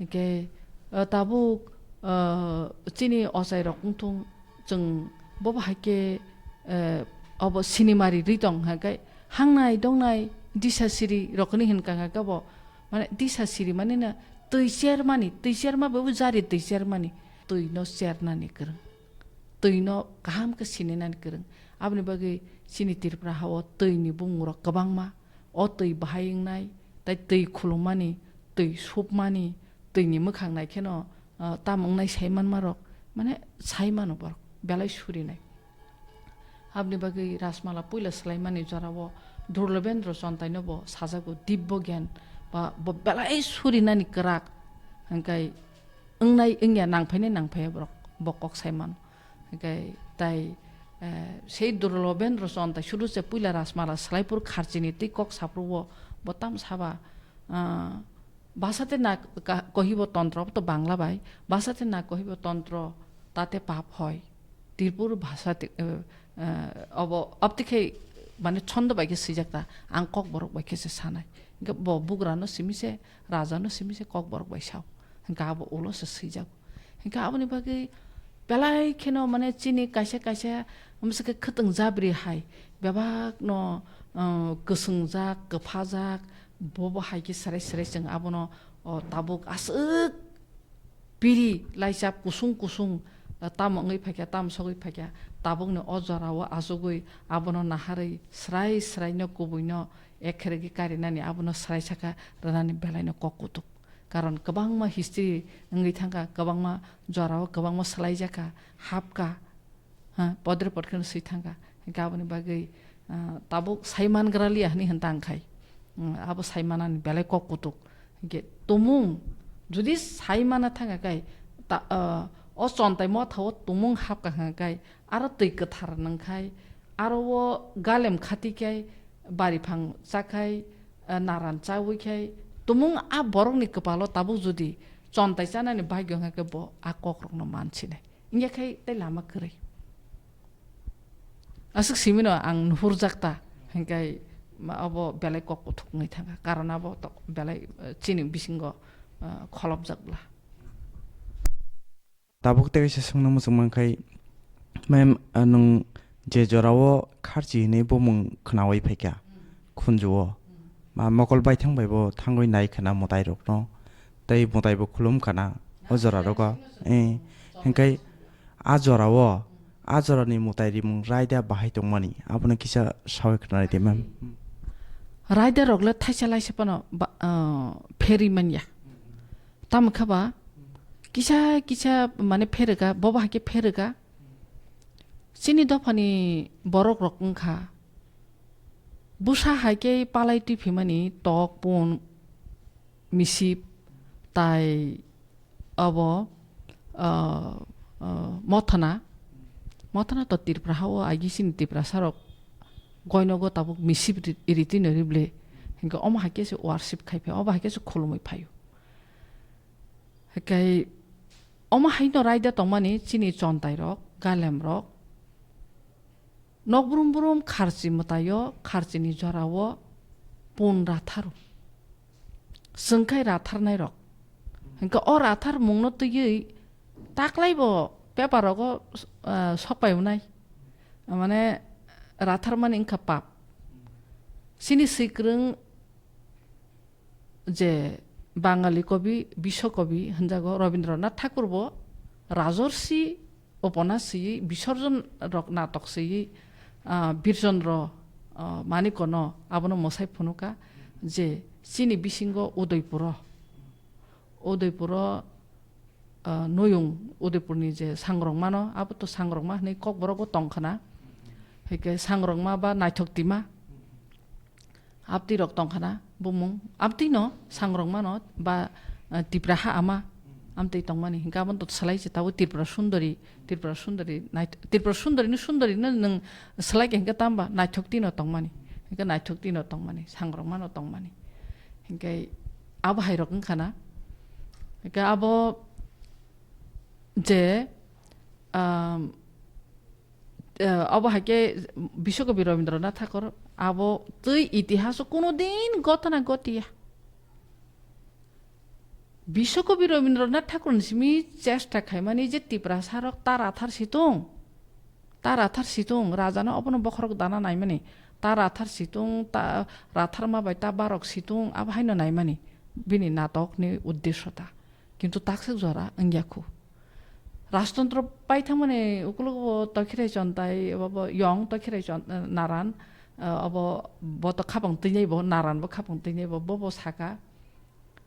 Hinkhe, ah, tabuk, ah, chini ochairok wngthung, chwng bobo hai khe, eh, obo sinimari ri tong hai khe hangnai dongnai disa siri rokni hinka hai khe bo, mane disa siri mani na twi chermani, twi cherma bo jari twi chermani, twi no chernani kwrwng, twi no kaham khe sininani kwrwng. Aboni bagwi chini Tripura hao twi ni bumung rok kwbangma, o twi bahai wngnai, tei twi khulumani, twi supmani, twi ni mwkhang nai kheno, ah, tam wngnai sai manma rok, mane sai mano borok, belai surinai. Aboni bagwi Rajmala puila swlaimani jorao Durlobendra Chontaino bo sajago dibbo gyan, ba bo belai surinani kwrak, hwnkhai wngnai wngya, nangphainai nangphaiya borok, bo kok sai mano. Hwnkhe tai, eh, sei Durlobendra Chontai sudu se puila Rajmala swlaiphuru kharchini twi kok saphuru bo, bo tam saba, ah, bhasate na ka-, kohibo tantro, bo to Bangla bai, bhasate na kohibo tantro, tate pap hoy. Tirpur bhasate, eh, eh, obo, abtwi khe mane chondo bai khe swijak ta, ang kok borok bai khe se sanai. Hwnkhe bo bugrano simi se, rajano simi se kok borok bai sao. Hwnkhe abo ulo se swijak. Hwnkhe aboni bagwi belai kheno mane chini kaisa kaisa, omo se khe khwtwng jabri hai bebak no, uh, kwswngjak, kwphajak, bobo hai khe serai serai chwng abono, o, tabuk aswk piri laijak kusung kusung, uh, tamo wngwi phaikha, tamo sogwi phaikha, tabukni o jorao achugwi abono naharwi serai serai no kubui no ekheregi karinani abono serai saka rwnani belai no kok kutuk. Karon kwbangma history wngwi thangkha, kwbangma jorao kwbangma swlaijakha, hapkha, ha, podre pod kheno swi thangkha. Hinkhe aboni bagwi, ah, tabuk sai mangra liya hwnwi hwn tang khai. Hmm, abo sai manani belai kok kutuk. Hinkhe tumung, Jodi sai mana thangkha khe, ta, ah, o chontai mothao tumung hapkha hwnkha khe, aro twi kwthar nangkhai, aro o galem khati khe bari phang chakhai, ah, naran chawi khe, tumung a borokni kwpalo tabuk jodi chontai chanani bagyo hwnkha khe bo a kokrokno mansinai. Wngya khe tei lama kwrwi. Aswk simino ang nuhurjak ta, hwnkhe ma abo belai kok kuthuk wngwi thangkha, karon abo tok belai, eh, chini bisingo, eh, kholopjak bla. Tabuk tei kaisa swngno muchung mankha, ma'am, ah, nwng je jorao kharchi hinwi bumung khnaui phaikha, khunju-o. Ma mokol baithang bai bo thangwi nai khna mwtai rokno, tei mwtai bo khulum khna o jora rogo. Eh, hwnkhe a jora o, a jora ni mwtai rimung raida bahai tongmani, abono kisa sawi khna di, ma'am. Raida rok le thaisa laisa phano ba, ah, pherwi manya. Tamo khe ba kisa kisa mane pherwkha, bo bahai khe pherwkha. Chini dophani borok rok wngkha. Bwsa hai khe palai twiphimani tok, pun, misip, tai abo, ah, ah, mothana. Mothana to Tripura ha o agi chini Tiprasa rok goinogo tabuk misip ri-, ritino rible. Hingke omo hai khe se worship khai phaio, obo hai khe se khulumui phaio. Hingke omo hai no raida tongmani chini chontai rok, galem rok. Nok brum brum kharchi mwtaio, kharchini jorao pun ratharo. Chwngkhai ratharnai rok. Hingke o rathar mungno twiwi taklai bo paper rogo, ah, sokpai wnai. Mane ratharmani wngkha pap. Chini swikwrwng je Bangali kobi, biswa kobi hwnjago Rabindranath Thakur bo Rajorsi opona swiwi, Bisorjon rok natok swiwi, ah, Birchandra, ah, Manikono abono mwsai phunukha je chini bisingo Udaipuro, Udaipuro, ah, noyung Udaipurni je sangrokmano, abo to sangrokma hwnwi kokborokbo tongkhana, hai khe sangrokma ba naithok tima. Abtwi rok tongkhana bumung, abtwi no sangrokmano ba, eh, Tipra ha ama amtwi tongmani. Hingke abono to salai se tabuk Tripura Sundari, Tripura Sundari, nait-, Tripura Sundari ni Sundari no nwng salai khe hingke tamba naithok twi no tongmani. Hingke naithok twi no tongmani, sangrokmano tongmani. Hingke abo hai rok wngkhana. Hingke abo je, um, eh, abo hai khe Biswakabi Rabindranath Thakur abo twi itihaso kuno din ghotona ghotiya. Biswakabi Rabindranath Thakur ni simi chesta khaimani je Tiprasa rok ta rathar situng, ta rathar situng, rajano obono bokhorok dana naimani, ta rathar situng, ta ratharma bai ta barok situng, abo haino naimani bini natok ni uddesyo ta. Kintu takswk jora wngya khu. Rajtantro pai thangmani ukulok bo Tokhirai Chontai, bo, bo Yong Tokhirai Chon-, Naran, eh, obo bo to khapang twi nai bo, Naran bo khapang twi nai bo, bo, bo saka.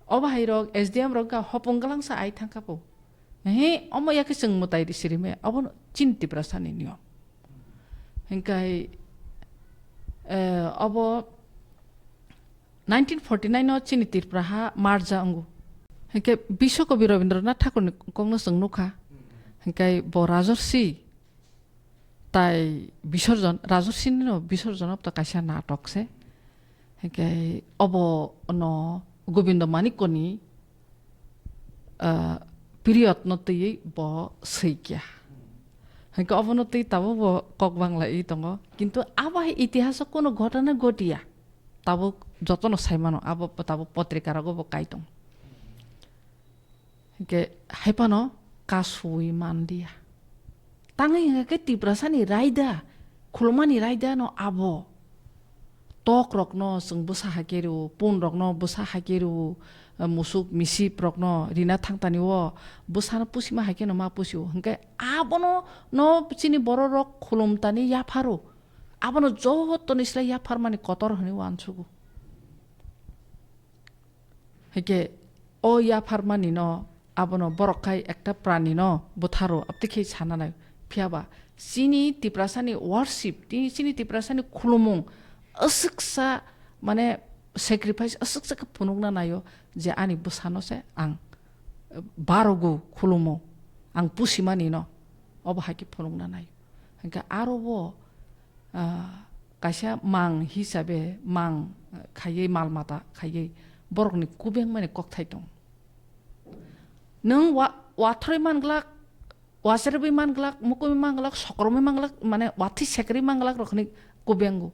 Obo hai rok S D M rok ga hopung galang sa ai thang kha bo. He, omo ya khe chwng mwtai ri sirime, obo no chini Tiprasa ni niyom. Hingkai, eh, obo nineteen forty nine o chini Tripura ha marja wngo. Hinkhe Biswakabi Rabindranath Thakur ni kok no chwng nukha. Hinkhai bo Rajorsi tai Bisorjon, Rajorsi ni no Bisorjon obo to kaisa natok se. Hinkhe obo no Gobindo Manikko ni ah, period no twiwi bo swi kya. Hinkhe obono twi tabuk bo kok bangla wi tongo. Kintu abo hai itihaso kuno ghotona ghotiya. Tabuk jotono sai mano, abo tabuk potrika rogo bo kai tongo. Hinkhe hai phano kasui manliya. Tangwi hwnkha khe Tiprasani raida, khulumani raida no abo. Tok rokno chwng bwsa hai khe rw, pun rokno bwsa hai khe rw, musuk misip rokno rina thangtani o bwsano pusima hai kheno ma pusio. Hwnkhe abono no chini borok rok khulumtani yapharo. Abono jotoni slai yapharmani kotor hwnwi uansugo. Hwnkhe o yapharmani no abono borok khai ekta prani no bwtharo abtwi khe sana nai. Phiya ba chini Tiprasani worship, tini chini Tiprasani khulumung aswksa mane sacrifice aswksa khe phunukna naio je ani bwsano se ang barogo khulumo, ang pusimani no, obo hai khe phunukna nai. Hwnkhe aro bo, ah, kaisa mang hisabe mang, ah, khaiwi mal mata khaiwi borokni kubeng mani kokthai tong. Nwng wa-, wathroi man glak, wacherwi man glak, mukumi man glak, sokromwi man glak, mane watwi sekrwi man glak rok hwnwi kubengo.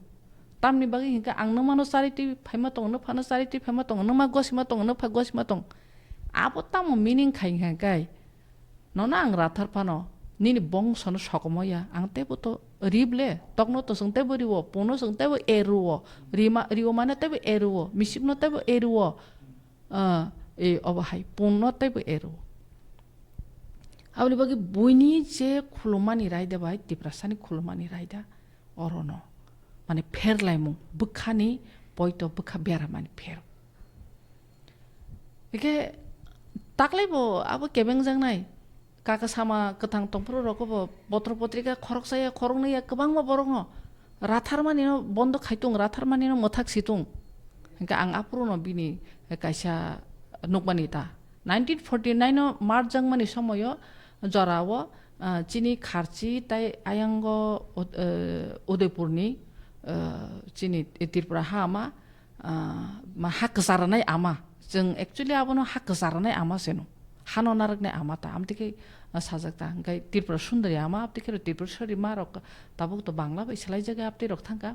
Tamni bagwi hinkhe ang nwng mano charity phaima tong, nwng phano charity phaima tong, nwng ma gosima tong, nwng pha gosima tong. Abo tamo meaning khai hinkhe kai? Nono ang rathar phano, nini bongsono sokomo ya, ang teibo to rib le, tokno to chwng teibo riwo, puno chwng teibo eruwo, rima, riwo mane teibo eruwo, misipno teibo eruwo. Ah, e, obo hai, punno teibo ero. Aboni bagwi buini je khulumani raida bai Tiprasani khulumani raida orono. Mane pher laimung, bwkhani poito bwkha beramani pher. Eke taklai bo abo kebeng jaknai. Kaka sama kwthang tongphuru rokbo potro potrika khoroksa ya khoroknwi ya kwbangma borokno ratharmani no bondo khaitung, ratharmani no mwthak situng. Hingke ang aphuru no bini kaisa nukmani ta. Nineteen forty nine o March jangmani somoyo jorao, ah, chini kharchi tai ayango Ud-, eh, Udaipurni, eh, chini Tripura ha ama, ah, ma ha kwcharnai ama. Chwng actually abono ha kwcharnai ama seno. Hano narwknai ama ta. Amtwi khe, ah, sajak ta. Hingke Tripura Sundari ama, amtwi khe Tripura Sundari ma rok tabuk to Bangla bai swlaijak, amtwi rok thangka.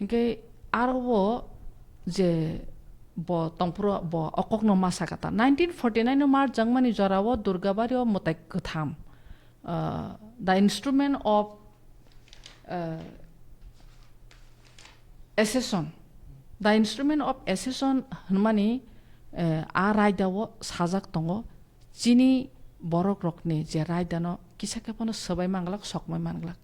Hingke aro bo je bo tongphuru bo okokno ma saka ta. Nineteen forty nine o March jangmani jorao Durgabari o mwtai kwtham, ah, the instrument of, ah, accession. The instrument of accession hwnmani, eh, a raida o sajak tongo, chini borok rokni je raida no kisa khe phano swbai manglak, sokmai manglak.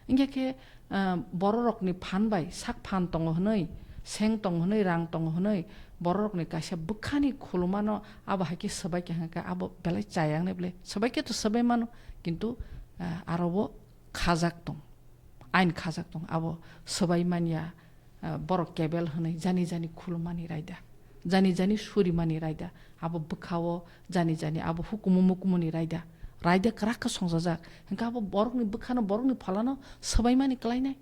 Hingya khe, eh, borok rokni phan bai sak phan tongo hwnwi, seng tongo hwnwi, rang tongo hwnwi, borok rokni kaisa bwkhani khulumano abo hai khe swbai khe hwnkhe abo belai chayang ni bwle. Swbai khe to swbai mano, kintu, eh, aro bo khajak tong, ain khajak tong, abo swbai manya, ah, borok kebel hwnwi jani jani khulumani raida, jani jani surimani raida, abo bwkhao jani jani abo hukumu mukumuni raida, raida kwrak khe songchajak, hwnkhe abo borokni bwkhano, borokni pholano swbaimani kwlainai,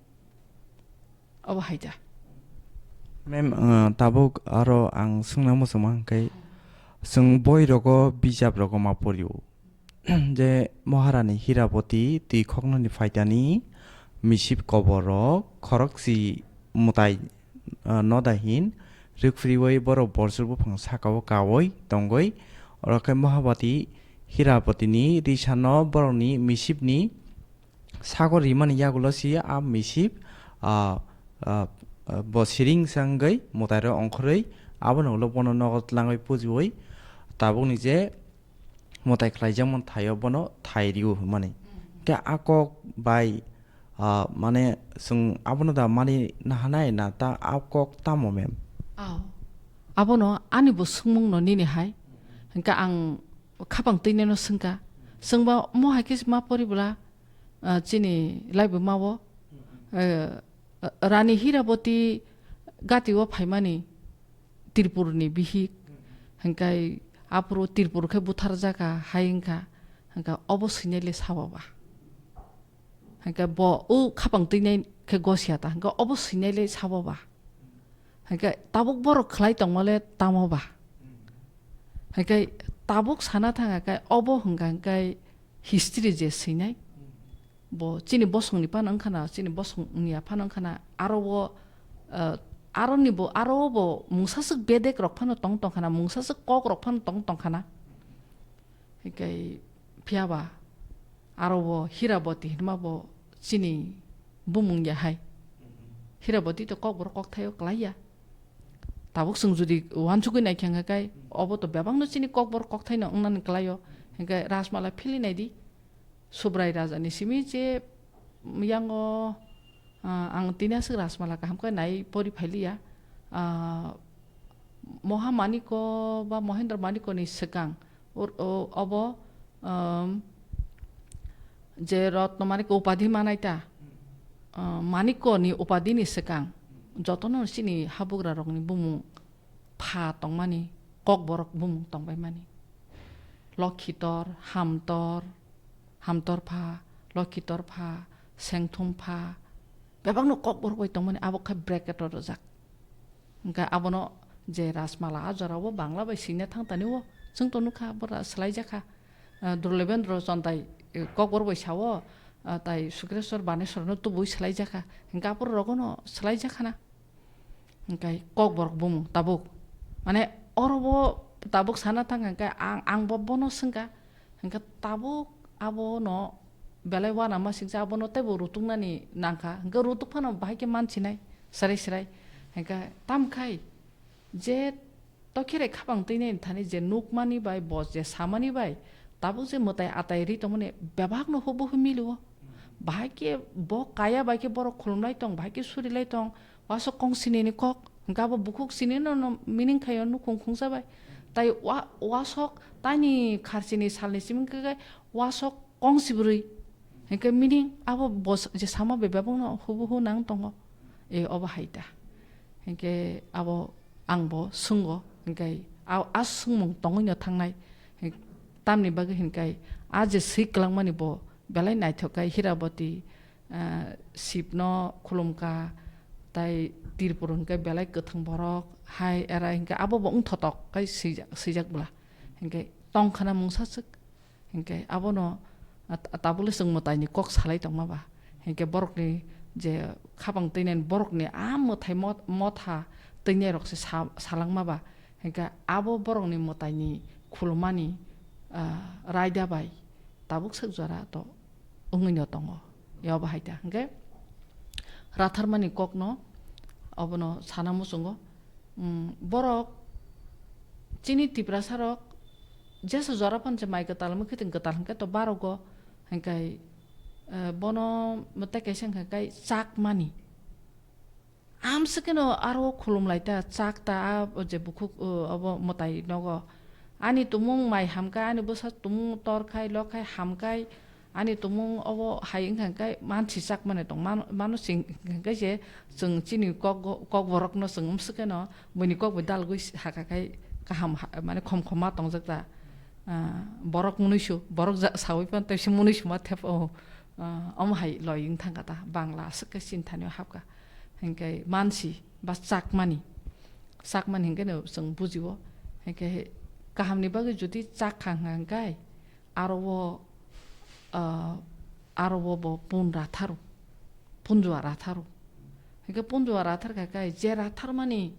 abo haida. Mem, ah, tabuk aro ang swngna muchungma hwnkhe, chwng boi rogo, bijap rogo ma porio. Je Maharani Hiraboti twi khoknani phaitani misip koborok khorokchi mwtai, ah, noda hin rwkphriwi borok borjwk buphang sakao kaui tongwi, oro khe Mahabati Hirabotini risano borokni misipni sago rimani yagulo si a misip, ah, ah, ah, bo siring sa wngwi mwtairok ongkhorwi abono ulo bono nogo tlangwi pujiui tabukni je mwtai khlaijakmani thaio bono thai rio hwnmani. Khe a kok bai, ah, mane, chwng abono da mani nahanai na ta a kok tamo mem? Aw. Abono ani bo swngmung no nini hai. Hwnkhe ang khapang twi neno swngkha. Swngba mo hai khe ma pori bwla, ah, chini laibuma o, eh, Rani Hiraboti gati o phaimani. Tripurni bihik, hingkai aphuru Tripur khe butharjak kha, hai wngkha, hingkha obo swinai le sabo ba? Hingkha bo o khapang twinai khe gosia ta, hingkha obo swinai le sabo ba? Hingkha tabuk borok khlai tongma le tamo ba? Hingkha tabuk sana thang kha obo hingkha hingkai history je swinai. Bo chini bosongni phano wngkhana, chini bosongni ya phano wngkhana, aro o, eh, aroni bo, aro o bo mungsaswk bedek rok phano tong tongkhana, mungsaswk kok rok phano tong tongkhana. Hikai phiyaba aro o Hiraboti hinma bo chini bumung ya hai. Hiraboti to kokborok kokthaio kwlaiya. Tabuk chwng jodi uansugwi naikha hwnkha kai, obo to bebakno chini kokborok kokthaino wngnani kwlaio. Hinkhe Rajmala philwi naidi. Subrai Raja ni simi je yango, ah, ang tini aswk Rajmala kaham khe nai pori phailiya. Ah, Moha Maniko ba Mohendra Maniko ni swkang, or-, o-, obo, um, je Ratna Maniko upadhi manai ta, ah, Maniko ni upadhi ni swkang jotono chini habugra rok ni bumung pha tongmani, kokborok bumung tongbaimani. Lokhitor, Hamtor, Hamtor pha, Lokhitor pha, Sengthum pha, bebakno kokborok bai tongmani abo khe bracket o rwjak. Hwnkhe abono je Rajmala a jorao Bangla bai swina thang tani o, chwng to nukha bo ra-, swlaijakha. Ah, Durlebendra Chontai, eh, kokborok bai sao, ah, tai Sukreswar Baneswar no tubui swlaijakha. Hwnkhe aphuru rogono swlaijakha na. Hwnkhe kokborok bumung tabuk. Mane oro bo tabuk sana thang hwnkhe ang, ang bo bono swngkha. Hwnkhe tabuk abono belai uanama sikjak, abono teibo rutuknani nangkha. Hwnkhe rutuk phano bahai khe mansinai, srai srai. Hwnkhe tamkhai je tokhirai khapang twinai thani je nukmani bai, bo je samani bai, tabuk je mwtai atai ri tongmani bebakno hubuhu milio. Bahai khe bo kaya bai khe borok khulumlai tong, bahai khe surilai tong, wasok kong sinini kok, hwnkhe abo bukhuk sinino no meaning khaio nukhung khungsa bai. Tai wa-, wasok taini kharchini salni simi khe wasok kong sibrwi. Hwnkhe meaning abo bos-, je sama bai bebakno hubuhu nang tongo. E obo hai ta. Hwnkhe abo ang bo swngo, hwnkhe a, a swngmung tongwino thangnai. Hwnkhe tamni bagwi hwnkhe a je swi kwlangmani bo belai naithok khe Hiraboti, ah, Shivno khulumkha, tai Tripura hwnkhe belai kwthang borok, hai era hwnkhe abo bo wngthotok khe swijak, swijak bwla. Hwnkhe tongkhana mungsa swk. Hwnkhe abono, ah, ta-, tabukle chwng mwtaini kok salai tongma ba. Hwnkhe borokni je khapang twinani borokni a mwthai mot-, motha twinairok se sa-, salangma ba. Hwnkhe abo borokni mwtaini khulumani, ah, raida bai tabuk swk jora to wngwino tongo. Yobo hai ta. Hwnkhe ratharmani kokno obono sana muchungo. Mm, borok chini Tiprasarok jesa jora phano je mai kwtal wngwi khwtwng kwtal hwnkhe to barogo hwnkhe, eh, bono tei kaisa hwnkhe kai chakmani. Amswkeno aro khulumlai ta, chak ta, a je bukhuk, o, obo mwtai nogo. Ani tumung mai hamkha, ani bwsa tumung torkhai, lokhai, hamkhai, ani tumung obo hai wngkha khe mansi chakmani tong mano, mano sing khe je chwng chini kok, kokborokno chwng amswkeno buini kok bai dalgwi hakha khai kaham ha-, mane khom khom ma tongjak ta. Ah, borok munuisu, borok ja-, saui pan tei se munuisu ma thep o. Ah, omo hai loi wng thangkha ta, Bangla aswk khe sini thani o hapkha. Hwnkhe mansi ba chakmani, chakmani hwnkhe no chwng bujio. Hwnkhe kahamni bagwi jodi chakha hwnkha hwnkhe aro o, ah, aro o bo pun ratharo, punjua ratharo. Hwnkhe punjua rathar kha khe je ratharmani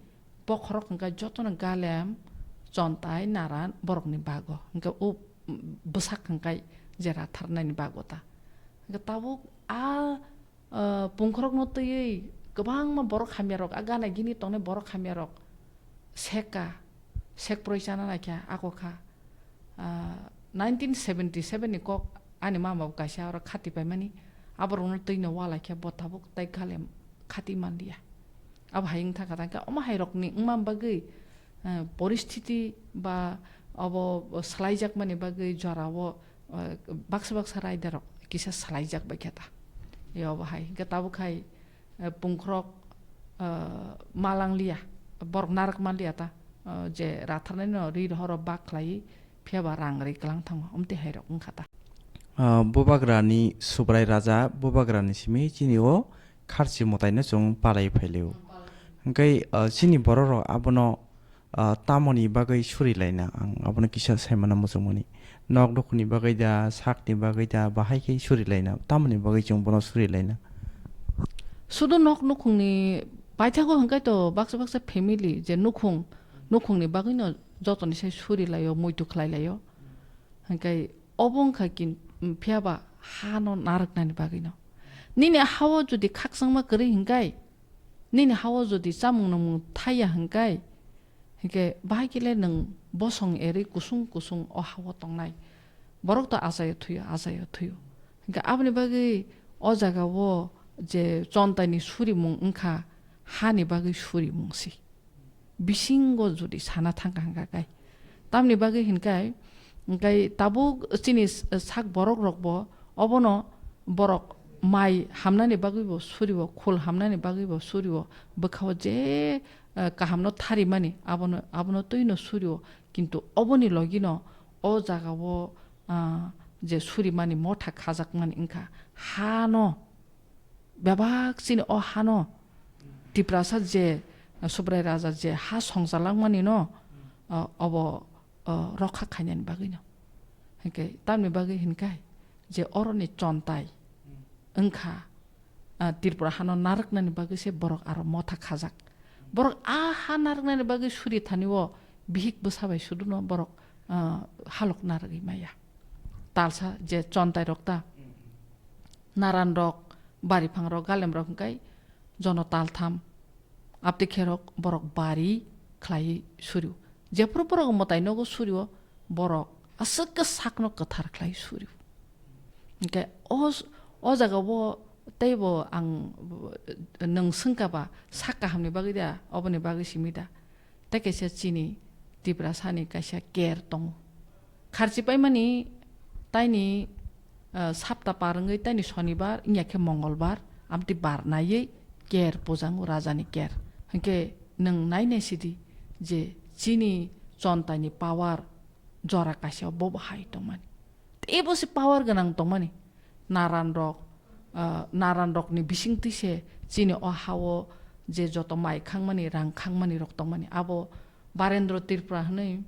bokhorok hwnkhe jotono Galem, Chontai, Naran borokni bago. Hwnkhe o bwsak hwnkhe je ratharnani bago ta. Hwnkhe tabuk a, ah, pungkhorokno twiwi kwbangma borok hamyarok, a gana gini tongnai borok hamyarok sekka, sekproi chana naikha, ako kha. Ah, nineteen seventy seven ni kok ani mama bo kaisa oro khati paimani, aborokno twino walaikhe bo tabuk tai Galem khati manliya. Abo hai wngkha kha, tangkhe omo hairokni wngma bagwi, eh, poristiti ba obo swlaijakmani bagwi jorao, eh, baksa baksa raidarok kisa swlaijak bai khe ta. Yobo hai hwnkhe tabuk hai, eh, pungkhorok, eh, malangliya, borok narwk manliya ta, eh, je ratharnaino ri rohoro bak khlaiwi, phiya ba rang ri kwlang thango, omtwi hairok wngkha ta. Ah, Bubagrani Subrai Raja, Bubagrani simi chini o kharchi mwtaino chwng palai phailio. Hwnkhe, ah, chini bororok abono, ah, tamoni bagwi suri laina, ang abono kisa saimano muchungmani. Nok nukhungni bagwi da, sakni bagwi da, bahai khe suri laina, tamoni bagwi chwng bono suri laina. Sudu nok nukhungni paithago hwnkhe to baksa baksa family je nukhung, nukhungni bagwino jotoni sai suri laio, muitu khlai laio. Hwnkhe obo wngkha kin-, phiya ba hano narwknani bagwino. Nini hao jodi khakchangma kwrwi hwnkhe, nini hao jodi chamung nungmung thaiya hwnkhe, hwnkhe bahai khe le nwng bosong erwi kusung kusung o hao tongnai. Borok to achaio thuio, achaio thuio. Hwnkhe aboni bagwi o jagao je Chontaini surimung wngkha, hani bagwi surimung si. Bisingo jodi sana thangkha hwnkha khe. Tamni bagwi hwnkhe, hwnkhe tabuk chini s-, sak borok rokbo obono borok mai hamnani bagwibo surio, khul hamnani bagwibo surio, bwkhao je, eh, kahamno tharimani abono, abono twino surio, kintu oboni logino O jagao, ah, je surimani motha khajakmani wngkha, hano, bebak chini o hano Tiprasa je Subrai Raja je ha songchalangmani no, ah, obo, ah, rokha khainani bagwi no. Hinkhe tamni bagwi hinkhai je oroni chontai wngkha, ah, Tripura hano narwknani bagwi se borok aro motha khajak. Borok a ha narwknani bagwi suri thani o bihik bwsa bai suduno borok, ah, halok narwgwi maya. Talsa je chontai rok ta, naran rok, bari phang rok, galem rok hwnkhe jono taltham, abtwi kherok borok bari khlaiwi surio. Jephuru borok mwtai nogo surio, borok aswk khe sakno kwthar khlai surio. Hinkhe o, o jagao teibo ang, nwng swngkha ba sak kahamni bagwi da, oboni bagwi simi da. Tei kaisa chini Tiprasani kaisa ker tongo. Kharchi paimani taini, ah, sapta par wngwi taini Sonibar, wngya khe Mongolbar, amtwi bar naiwi ker pujango, rajani ker. Hinkhe nwng nai nai sidi je chini chontaini power jora kaisa bo bahai tongmani. Teibo se power gwnang tongmani. Naran rok, ah, naran rokni bisingtwi se chini o hao je joto mai khangmani, rang khangmani rok tongmani. Abo Barendra Tripura hwnwi,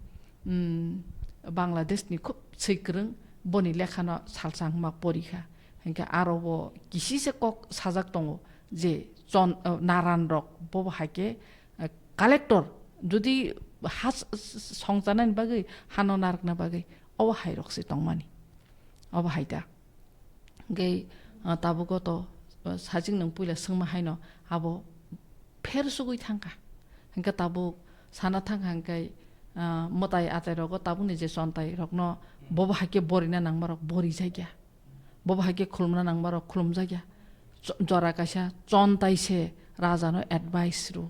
mm, Bangladeshni khub swi kwrwng, boni lekhano salsa wngma porikha. Hinkhe aro bo kisisa kok sajak tongo je chon-, ah, naran rok bo hai khe, ah, collector jodi ha s-, s-, songchanani bagwi, hano narwkna bagwi, obo hai rok se tongmani. Obo hai da. Hinkhe, ah, tabuk o to, ah, sajik nwng puila swngma haino abo pher sugwi thangkha. Hinkhe tabuk sana thangkha hinkhe, ah, mwtai atai rogo tabukni je chontai rokno bobo hai khe borina nangma rok borijakya. Bobo hai khe khulumna nangma rok khulumjakya. Cho-, jora kaisa chontai se rajano advice rw.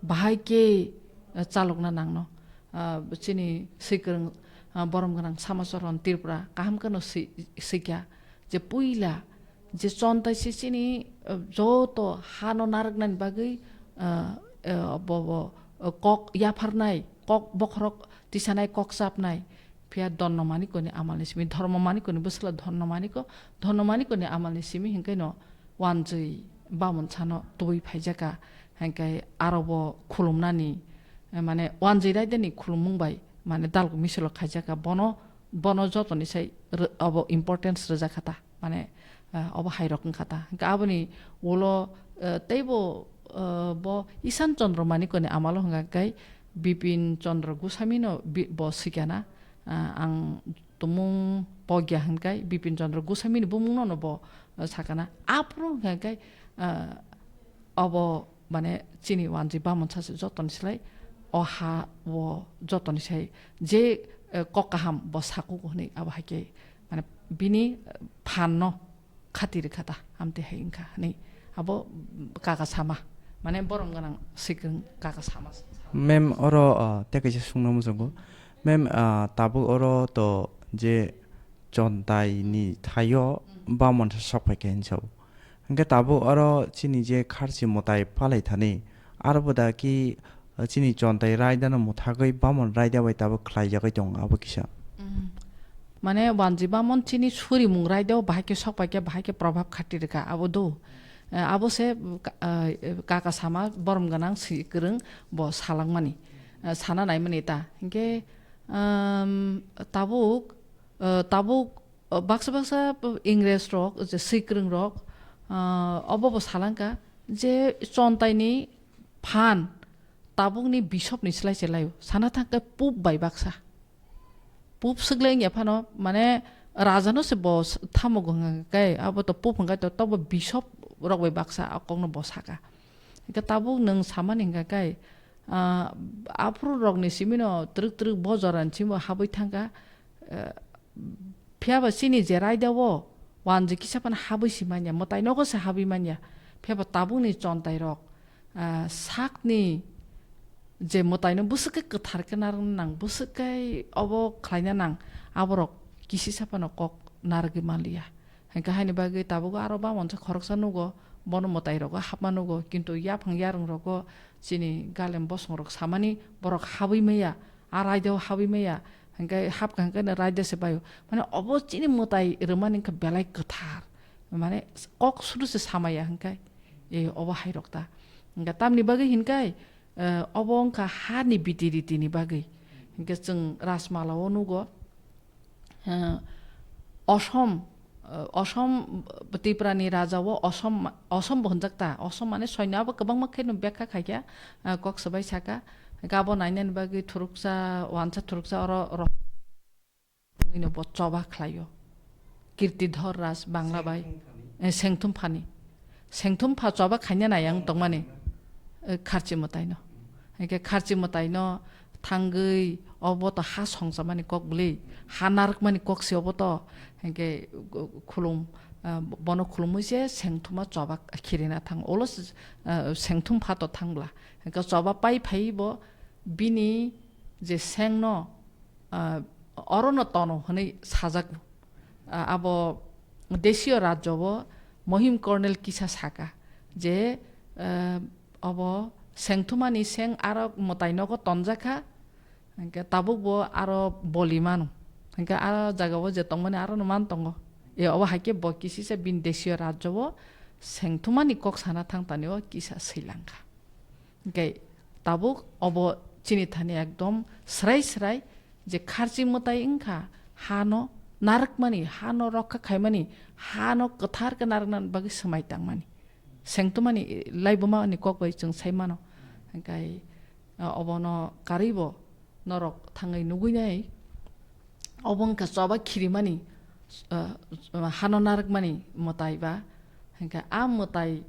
Bahai khe, ah, chalokna nangno. Ah, chini swikwrwng, ah, borom gwnang Samacharan Tripura kaham kheno swi-, swikha je puila je chontai se chini, ah, joto hano narwknani bagwi, ah, ah, bo, bo, ah, kok yapharnai, kok bokhorok tisanai, kok chapnai. Phiya Donno Manikoni amalni simi, Dhormo Manikoni bwswkla Dhorno Maniko, Dhorno Manikoni amalni simi hinkhe no wanjwi bamon sano tubui phaijaka, hinkhe aro bo khulumnani, eh, mane wanjwi raidani khulumung bai, mane dalgo misilo khaijaka, bono, bono jotoni sai rw-, obo importance rwjakha ta. Mane, ah, obo hai rok wngkha ta. Hinkhe aboni ulo, ah, teibo, ah, bo Ishan Chandra Manikoni amalo hwnka khe Bipin Chandra Goswami no bi-, bo swikana, ah, ang tumung pogya hwnkai Bipin Chandra Goswami ni bumung no bo, ah, sakana. Aphuru hwnka khe, ah, obo mane chini wanjwi bamon sase jotoni slai o ha o jotoni sai je, eh, kok kaham bo sakugo hwnwi abo hai khe mane bini, eh, phan no khati rwkha ta, amtwi hai wngkha hwnwi abo kaka sama, mane borom gwnang swikwrwng kaka sama. Mem, oro, ah, tei kaisa sungna muchungo. Mem, ah, tabuk oro to je chontai ni thaio bamon sa sok phai khe hinwi sao. Hwnkhe tabuk oro chini je kharchi mwtai palai thani, aro bo da ki, ah, chini chontai raida no mwthagwi bamon raida bai tabuk khlai jagwi tongo, abo kisa. Mm. Mane wanji bamon chini surimung raida o bahai khe sok pai khe, bahai khe probhab khati rwkha, abo do. Eh, abo se, ka-, eh, kaka sama borom gwnang swi kwrwng bo salangmani, eh, sana naimani ta. Hinkhe, um, tabuk, eh, tabuk, eh, baksa baksa Ingres rok, je swikwrwng rok, eh, obo bo salangkha je chontai ni phan tabukni bishop ni slai se laio. Sana thangkhe pope bai baksa. Pope swk le wngya phano, mane, raja no se bo s-, thamogo hwnka khe, abo to pope hwnka to, tobo bishop rok bai baksa a kok no bo saka. Hwnkhe tabuk nwng samani hwnka khe, ah, aphuru rok ni simi no twrwk twrwk bo jora ni simi bo habwi thangkha, eh, Phiya ba chini je raida o wanjwi kisa phano habwi si manya, mwtai nogo se habwi manya. Phiya ba tabukni chontai rok, ah, sakni je mwtai no bwswk khe kwthar khe narwkna nang, bwswk khe obo khlaina nang, aborok kisisa phano kok narwgwi manliya. Hinkhe haini bagwi tabuk aro bamonsa khoroksa nugo, bono mwtai rogo hapma nugo, kintu yaphang yarwng rogo chini galem bosong rok samani borok habwi maya, a raida o habwi maya, Hingke hapkha hingke no raida se baio. Mane obo chini mwtai rwmani wngkha belai kwthar. Mane kok suru se samaya hingke, e, obo hairok ta. Hingke tamni bagwi hinkai, e, obo wngkha hani biti riti ni bagwi. Hingke chwng Rajmala o nugo, e, Osom, e, Osom, Tripura ni raja o Osom, Osom bo hwnjak ta. Osom mane soino abo kwbangma khe no bekha khaikha, e, kok swbai saka. Hingke abo nainani bagwi thuruksa, wansa thuruksa oro, oro. Wngwi no bo choba khlaio. Kirtidhor Raj Bangla bai, eh, Sengthum phani. Sengthum pha choba khaina nai ang tongmani, eh, kharchi mwtai no. Hingke kharchi mwtai no thangwi obo to ha songchamani kok bwlwi, ha narwkmani kok se obo to. Hingke khulum, eh, bono khulumwi se Sengthuma choba khirina thang. Olo se, eh, Sengthum pha to thang bwla. Hingke choba pai phai bo bini je seng no, ah, oro no tono hwnwi sajak. Ah, abo Desio Rajyo bo Mohim Kornel kisa saka je, ah, abo Sengthumani seng aro mwtai nogo tonjakha, hingke tabuk bo aro boli mano, hingke aro jaga o je tongmani aro no man tongo. E, obo hai khe bo kisisa bini Desio Rajyo o Sengthumani kok sana thang tani o kisa swilangkha. Hingke tabuk obo chini thani ekdom srai srai je kharchi mwtai wngkha, hano narwkmani, hano rokha khaimani, hano kwthar khe narwkna bagwi swmai tangmani. Sengtumani, laibuma ni kok bai chwng sai mano. Hingke, ah, obono karwi bo norok thangwi nugwi nai. Obo wngkha choba khirimani, ah, hano narwkmani mwtai ba. Hingke a mwtai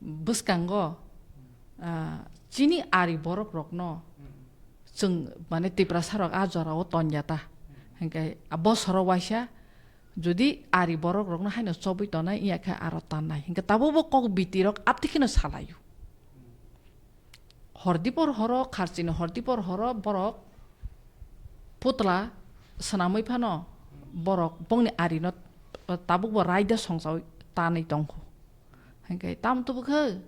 bwskango, ah, chini ari borok rokno chwng, mane, Tiprasa rok a jora o tonya ta. Hingke a bosoro waisa jodi ari borok rokno haino chobwi tonai, iya khe aro tannai. Hingke tabuk bo kok biti rok apti kheno salaio. Hordipor horo, kharchini hordipor horo borok putla swnamwi phano borok bongni arino tabuk bo raida songchawi tanwi tongkho. Hingke tamo tubu khe?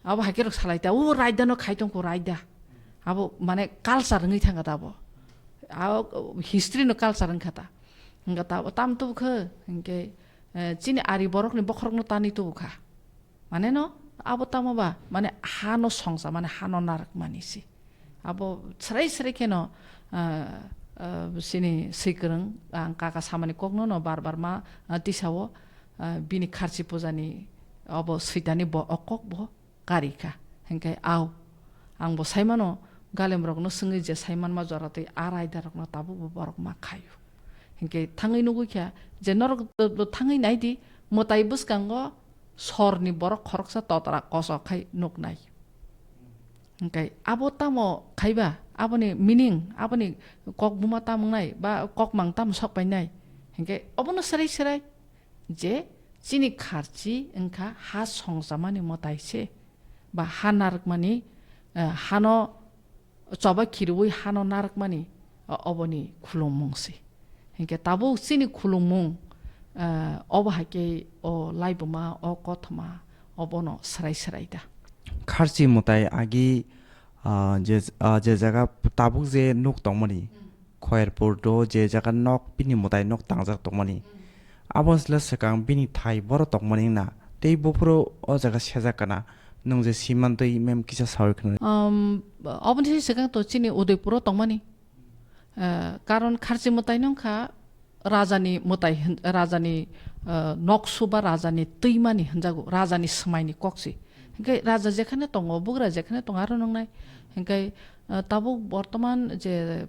Abo hai khe rok salai ta, "O raida no khai tongkho, raida." Abo mane culture wngwi thangkha ta abo. Abo history no culture wngkha ta. Hingke ta, tamo tubu khe? Hingke, eh, chini ari borok ni bokhorok no tanwi tubu kha. Mane no, abo tamo ba, mane ha no songcha, mane ha no narwk mani si. Abo srai srai kheno, ah, ah, sini swikwrwng, ang kaka samani kokno no bar bar ma, ah, tisao, ah, bini kharchi pujani obo switani bo o kok bo karikha. Hinkhe au, ang bo saimano, galemrokno swngwi je saimanma joratwi a raidarokno tabukbo borok ma khaio. Hinkhe thangwi nugwi kha je norok thangwi naidi, mwtai bwskango sorni borok khoroksa totra kosok khai nuknai. Hinkhe abo tamo khaiba, aboni meaning, aboni kok buma tamo wngnai, ba kok mang tamo sok painai? Hinkhe obono serai serai je chini kharchi wngkha ha songchamani mwtai se, ba ha narwkmani, eh, hano choba khirwi hano narwkmani, o-, oboni khulumung se. Hinkhe tabuk chini khulumung, eh, obo hai khe o laibuma, o kothoma, obono serai serai da. Kharchi mwtai agi, ah, je, ah, je jaga tabuk je nuk tongmani, Khoyerpur do je jaga nok bini mwtai nok tangjak tongmani. Abo sle swkang bini thai boro tongmani na. Tei buphuru o jaga sejak kana. Nwng je simantwi mem kisa sawi khna. Um, oboni se swkang to chini Udaipuro tongmani. Eh, karon kharchi mwtai nw wngkha rajani mwtai hin-, rajani, eh, noksu ba rajani twimani hinjago, rajani swmaini kokse. Hinkhe raja jekhane tongo, bugra jekhane tongo, aro nwngnai. Hinkhe, eh, tabuk bortoman je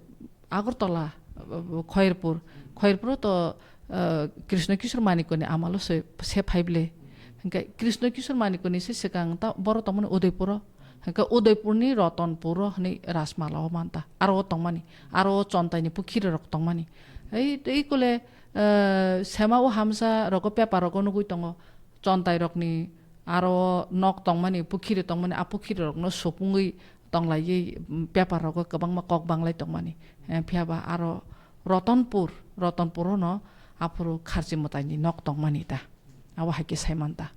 Agartala, eh, Khoyerpur, Khoyerpuro to, eh, Krishna Kishore Manikoni amalo se, se phaible. Hinkhe Krishna Kishore Manikoni se swkang ta boro tongmani Udaipuro. Hinkhe Udaipurni Ratanpuro hwnwi Rajmala o manta. Aro o tongmani, aro o Chontaini pukhiri rok tongmani. Ei, ei kule, eh, sema o hamsa rogo paper rogo nugui tongo. Chontai rokni aro nok tongmani, pukhiri tongmani, a pukhiri rokno supungwi tonglaiwi, mm, paper rogo kwbangma kok banglai tongmani. Eh, phiya ba aro Ratanpur, Ratanpur no aphuru kharchi mwtaini nok tongmani ta. Abo hai khe sai manta.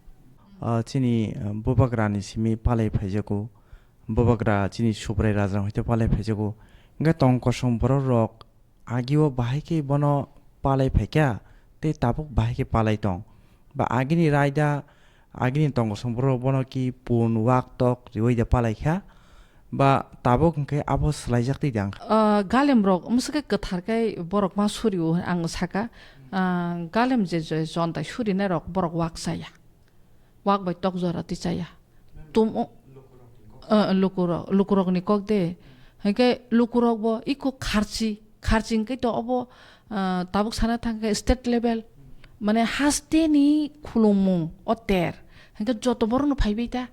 Ah, chini, ah, bubagrani simi palai phaijago. Bubagra chini Subrai Raja hwnkhe palai phaijago. Hwnkhe tong kosom borok rok agio bahai khe bono palai phaikha tei tabuk bahai khe palai tong. Ba agini raida, agini tong kosom borok bono ki pun wak tok riwi da palai kha. Ba tabuk hwnkhe abo swlaijak twi da wngkha. Ah, galim rok mwswkhe kwthar khe borok ma surio ang saka. Ah, galim je je jontai surinai rok borok wak chaya. Wak bai tok jora twi chaya. Tum o-, eh, lukurok, lukurokni kok de. Hwnkhe lukurok bo iko kharchi, kharchi hwnkhe to obo, eh, tabuk sana thangkhe state level. Mane hasteni khulumung o ter. Hwnkhe joto borokno phaibai ta.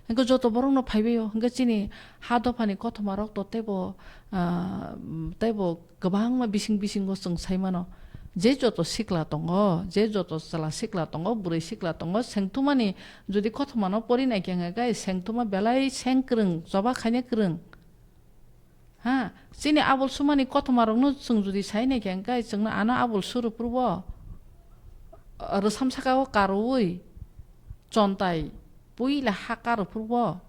Hwnkhe joto borokno phaibai o. Hwnkhe chini ha dophani kothoma rok to teibo, ah, teibo kwbangma bising bisingo chwng sai mano, je joto sikla tongo, je joto chwla sikla tongo, bwrwi sikla tongo, sengthumani jodi kothomano pori nai khe hwnkhe sengthuma belai seng kwrwng, choba khaina kwrwng. Ha, chini abol sumani kothoma rokno chwng jodi sai nai khe hwnkhe chwngno ano abol suru phuru bo, rwsam saka o karwi chontai puila ha karo phuru bo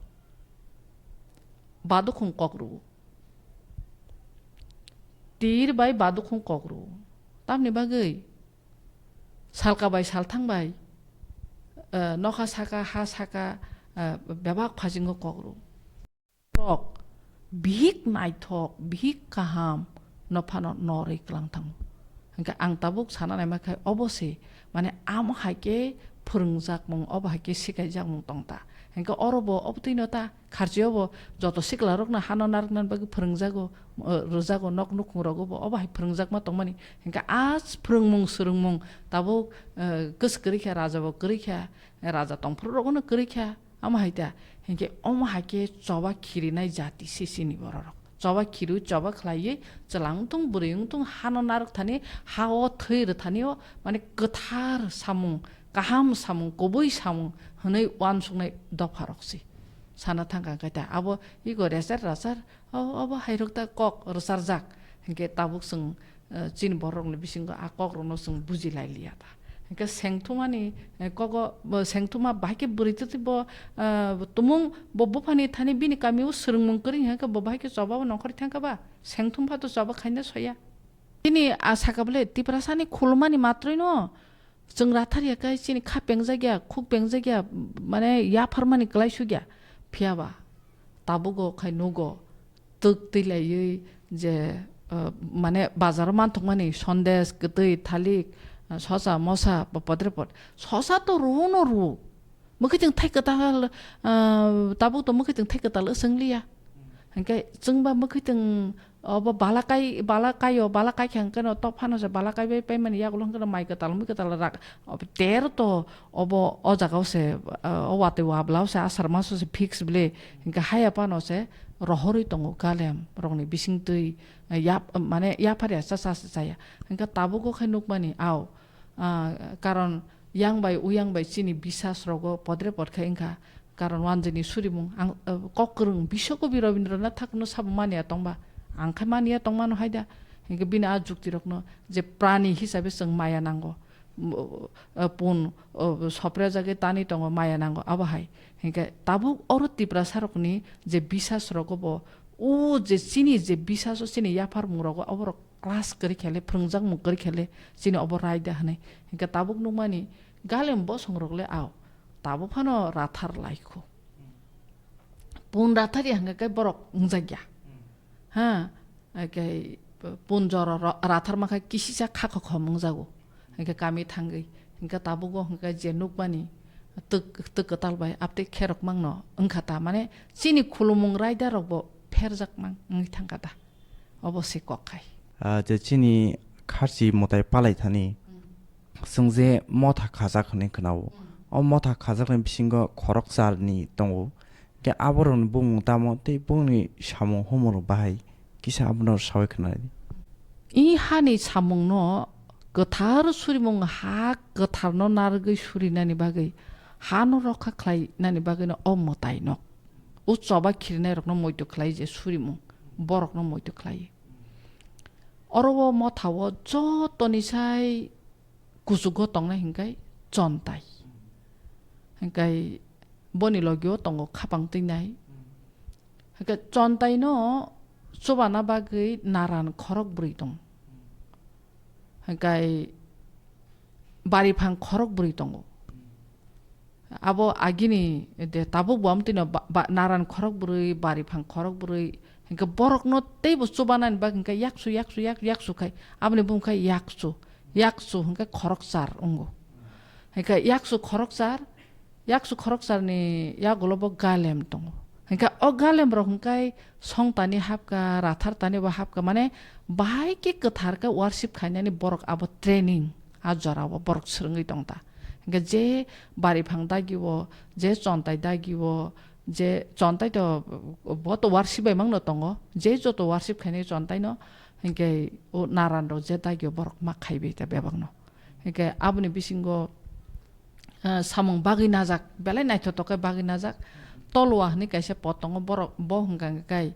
badukhung kok rw. Tir bai badukhung kok rw. Tamni bagwi salka bai salthang bai, eh, nokha saka, ha saka, eh, bebak phasingo kok rw. Rok bihik naithok, bihik kaham no phano norwi kwlang thango. Hwnkhe ang tabuk sana naima khe obo se, mane amo hai khe phwrwngjakmung, obo hai khe sikaijakmung tong ta. Hwnkhe oro bo obotwino ta. Kharchi o bo joto sikla rokno hano narwknani bagwi phwrwngjago, eh, rwjago, nok nukhung rogo bo obo hai phwrwngjakma tongmani. Hwnkhe a phwrwngmung swrwngmung tabuk, eh, kwswk kwrwi kha, raja bo kwrwi kha, raja tongphuru rogono kwrwi kha, amo hai ta. Hwnkhe omo hai khe choba khirinai jati se chini borok rok. Choba khirwi choba khlaiwi chwla wngthung, bwrwi wngthung, hano narwk thani, ha o thwi rw thani o, mane kwthar samung, kaham samung, kubui samung hwnwi uansuknai dopha rok se. Sana thangkha khe ta abo ego resar rasar, o-, obo hai rok ta kok rwcharjak. Hwnkhe tabuk chwng, eh, chini borok rokni bisingo a kok rokno chwng buji lai liya ta. Hwnkhe sengthumani, eh, kogo, bo sengthuma bahai khe bwrwi twtwi bo, eh, tumung bo buphani thani bini kami o swrwngmung kwrwi hwnkhe bo bahai khe choba o nongkhor thangkha ba sengthum pha to choba khaina soya. Chini a saka bole Tiprasani khulumani matrwino chwng rathar ya khe chini kha pengjak ya, khuk pengjak ya, mane yapharmani kwlai suk ya. Phiya ba tabugo khai nugo twk twi laiwi je, uh, mane bazaro manthokmani sondes, kwtwi, thalik, uh, sosa, mosa, bo podre pod. Sosa to rwo no rwo. Mwkhwtwng thai kwtal, ah, tabuk to mwkhwtwng thai kwtal swng liya. Hwnkhe chwngba mwkhwtwng obo bala kai, bala kaio, bala kai khe hwnkhe no tok phano se bala kai bai paimani yagulo hwnkhe no mai kwtal, mui kwtal rak. Obo ter to obo o jaga o se, ah, o watwi wabla o se asar maso se fix ble. Hwnkhe haya phano se rohorwi tongo galem rokni bising twi, ah, yap, mane yaphar ya cha cha se chaya. Hwnkhe tabuk o khe nukmani ao, ah, karon yang bai uyang bai chini bisas rogo podre pod khai wngkha. Karon wanjwini surimung ang, eh, kok kwrwng bisokobi Rabindranath Thakurno sabo manya tongba, ang khai manya tongmano haida. Hinkhe bini a juktirokno je prani hisabe chwng maya nango, m-, eh, pun, eh, soprejagwi tani tongo maya nango abo hai. Hinkhe tabuk oro Tiprasarokni je bisas rogo bo o je chini je bisaso chini yapharmung rogo oborok class kwrwi khe le, phwrwngjakmung kwrwi khe le, chini obo raida hwnwi. Hinkhe tabuk nukmani galem bosongrok le ao, tabuk phano rathar lai kho. Pun rathar ya hwnkhe khe borok wngjakya. Ha, khe pun jora ro-, rathar mankha kisisa kha khokhom wngjago. Hinkhe kami thangwi, hinkhe tabugo hinkhe je nukmani twk, twk kwtal bai aptwi kherok mangno wngkha ta, mane chini khulumung raida rokbo pherjak mang wngwi thangkha ta. Obo se kok khai. Ah, je chini kharchi mwtai palai thani, chwng je motha khajak hwnwi khwnao. O motha khajakni bisingo khoroksa ni tongo. Khe aborokni bumung tamo tei bongni samung humung rok bahai kisa abono sawi khwnadi. I hani samungno kwthar surimung ha kwtharno narwgwi surinani bagwi, hano rokha khlainani bagwino o mwtaino, o choba khirinairokno moito khlai je surimung, borokno moito khlai. Oro o mothao jotoni sai kuchugo tongnai hinkhe chontai. Hinkhe boni logio tongo khapang twinai. Hinkhe chontaino chubana bagwi naran khorok bwrwi tongo. Hingkai bari phang khorok bwrwi tongo. Abo agini de tabuk bo amtwino ba, ba, naran khorok bwrwi, bari phang khorok bwrwi, hingke borokno teibo chubanani bagwi hingke yaksu, yaksu, yak-, yaksu khai, aboni bumung khai yaksu, yaksu hingke khorokchar wngo. Hingke yaksu khorokchar, yaksu khorokcharni yagulo bo galem tongo. Hingke o galemrok hingke songtani hapka, rathartani bo hapka, mane bahai khe kwthar khe worship khainani borok abo training. A jorao borok swrwngwi tong ta. Hingke je bari phang dagi o, je chontai dagi o, je chontai to, bo to worship bai mangno tongo, je joto worship khainai chontai no, hingke o naran rok je dagi o borok ma khaibai ta bebak no. Hingke aboni bisingo, ah, samung bagwi najak, belai naithotok khe bagwi najak. Tolwa hwnwi kaisa pot tongo, borok bo hwnka hwnkhe kai,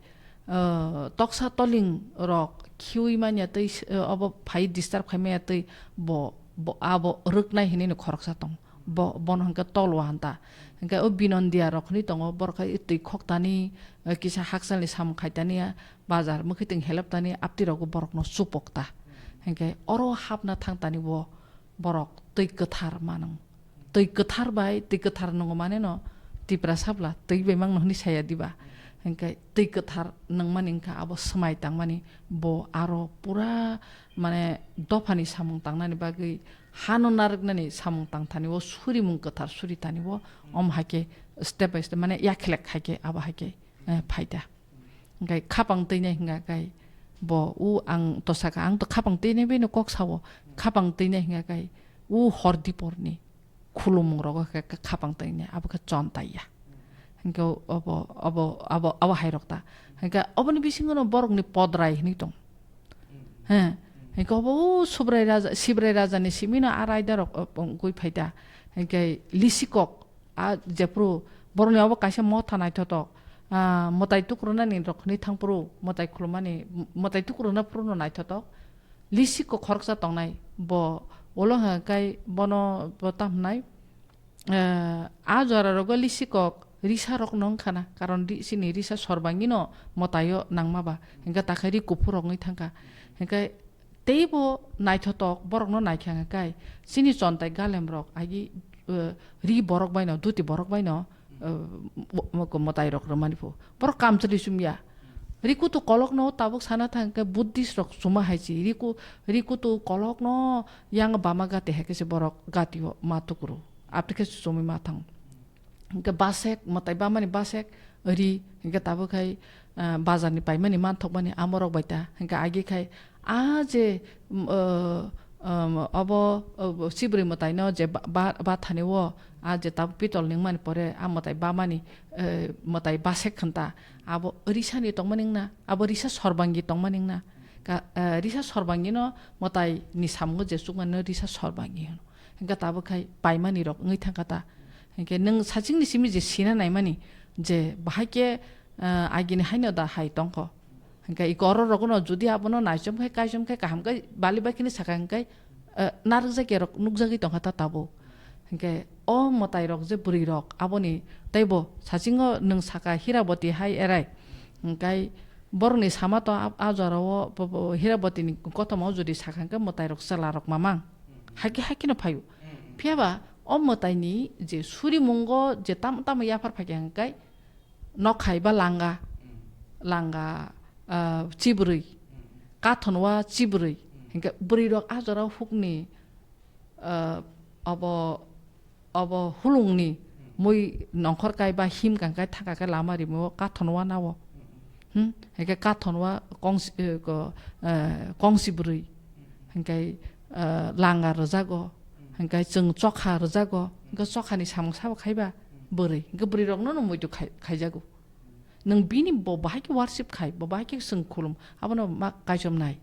ah, toksa toling rok khiui manya twi, ah, obo phai disturb khai manya twi bo, bo, abo rwknai hinwi no khoroksa tong. Bo, bono hwnkhe tolwa hwn ta. Hwnkhe o binondia rok hwnwi tongo, borok khai twi khoktani, ah, kisa hakchalni samung khaitani, bazar mwkhwtwng helep tani, aptwi rogo borokno chupok ta. Hwnkhe oro hapna thang tani bo borok twi kwthar manung. Twi kwthar bai, twi kwthar nwngo mane no Tiprasa bwla twi bai mangno hwnwi saya diba? Hwnkhe twi kwthar nungmani wngkha abo swmai tangmani, bo aro pura mane dophani samung tangnani bagwi, hano narwknani samung tangthani o surimung kwthar suri tani o, om hai khe step by step mane yakhlek hai khe abo hai khe, eh, phaida. Hingkai khapang twinai hingka kai bo u ang to saka, ang to khapang twinai bai no kok sao, khapang twinai hingka kai u hordi porni khulumung rogo khe, khe khapang twinai abo khe chon taiya. Hingke obo, obo, abo, abo hai rok ta. Hingke oboni bisingo no borok ni podrai hinui tong. He, hingke obo u Subrai Raja, Sibrai Raja ni simi no a raida rok, o, o, gui phai ta. Hingke lisi kok, a jephru borokni obo kaisa motha naithotok, ah, mwtai tukrunani rok hwnwi thangphuru, mwtai khulumani, mwtai tukruna phuru no naithotok. Lisi kok khoroksa tongnai, bo ulo hwnka kai bono bo tam hwnai, eh, a jora rogo lisi kok risa rok no wngkha na, karon ri-, chini risa sorbangi no mwtaio nangma ba, hingke takhe ri kuphur rok wngwi thangkha. Hingke teibo naithotok borokno naikha hwnka kai, chini chontai galemrok agi, eh, ri borok baino, duti borok baino, eh, mo-, mo-, mwtairok rwmani pho. Borok kamchwlwi chumya. Ri kutu kolokno tabuk sana thang khe Buddhist rok chuma hai chi. Ri ku-, ri kutu kolokno yang bama gati hai khe se borok gatio ma tukuru. Apri khe chumui ma thang. Hingke basek, mwtai bamani basek, ri, hingke tabuk hai, ah, bazar ni paimani manthokmani amorok bai ta, hingke agi khai, a je, mm, ah, um, obo, obo, chibri mwtai no je ba, ba, bathani o, a je tabuk pitol ningmani pore, a mwtai bamani, eh, mwtai basek khanta, abo risa ni tongmani wngna, abo risa sorbangi tongmani wngna, ka, eh, risa sorbangi no mwtai ni samungo je chukmani no risa sorbangi hino. Hingke tabuk khai paimani rok wngwi thangkha ta. Hingke nwng sachingni simi je sina naimani je bahai khe, ah, agini haino da hai tongkho. Hingke i koro rokno jodi abono naichom khai, kaichom khai, kaham khai bali bai kheno saka hingke, ah, narwkjak ya rok nukjagwi tongkha ta tabuk. Hingke o mwtai rok je bwrwi rok aboni teibo sachingo nwng saka Hiraboti hai erai. Hingke borokni sama to a, a jora o bo, bo Hiraboti ni kothoma o jodi saka hingke mwtai rok chwla rok mamang. Haikhe, haikhe no phaio. Phiya ba o mwtaini je surimungo je tam-, tamo yaphar phaikha hingkai nokhai ba langa, langa, ah, chibrwi, kathonwa chibrwi. Hingke bwrwi rok a jora hukni, ah, abo, abo hulungni mui nongkhor kai ba him kang kai thaka kai lama rimo kathonwa nao. Hmm? Hingke kathonwa kongsi, eh, ko, eh, kongsi bwrwi. Hingke, eh, langa rwjago. Hingke chwng chokha rwjago. Hingke chokhani samung sabo khaiba bwrwi. Hingke bwrwi rokno no muitu khai-, khaijago. Nwng bini bo bahai khe worship khai, bo bahai khe chwng khulum, abono ma kaichom nai.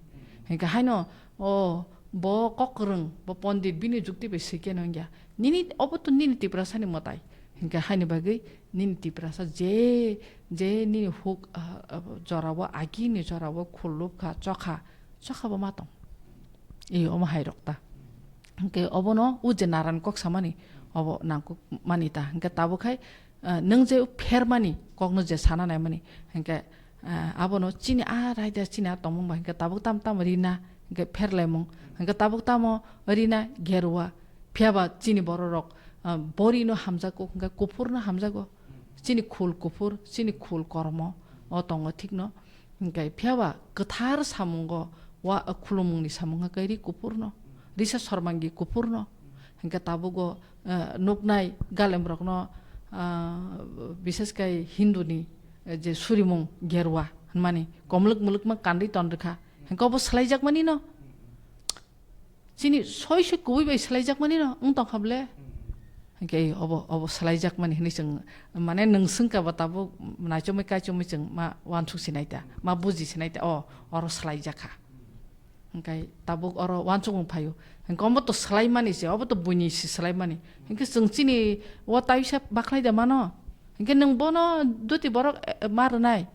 Hingke haino, o, bo kok kwrwng, bo pondit, bini jukti bai swi khe no wngya. Nini, obo to nini Tiprasani mwtai. Hingke haini bagwi nini Tiprasa je, je nini huk, ah, ah, jorao, agini jorao khulupkha, chokha, chokha bo ma tong. Ei, omo hai rok ta. Hingke obono o je naran kok samani, obo nangkuk mani ta. Hingke tabuk hai, ah, nwng je phermani kokno je sana naimani, hingke, Ah, abono chini a raida chini a tongmung bai hwnkhe tabuk tam tam rina hwnkhe pherlaimung hwnkhe tabuk tamo rina gerua. Phiya ba chini bororok, ah, borino hamjago hwnkhe kuphurno hamjago. Chini khul kuphur, chini khul kormo o tongo thikno. Hwnkhe phiya ba kwthar samungo wa khulumungni samung hwnkhe ri kuphurno, risa sormangi kuphurno. Hwnkhe tabugo, eh, nuknai galemrokno, ah, bishesh kai Hinduni, eh, je surimung gerua hwnmani komlwk mwlwkma kandwi ton rwkha. Hwnkhe obo swlaijakmani no? Chini soi soi kubui bai swlaijakmani no wng tongkha ble? Hwnkhe ei obo, obo swlaijakmani hwnwi chwng, mane, nwng swngkha ba tabuk naichomwi kaichomwi chwng ma uansuk sinai ta, ma buji sinai ta, o, oro swlaijakha. Hwnkhe tabuk oro uansukmung phaio. Hwnkhe obo to swlaimani se, obo to buini se swlaimani. Hwnkhe chwng chini o taisa bakhlai da mano. Hwnkhe nwng bono duti borok, eh, ma rwnai.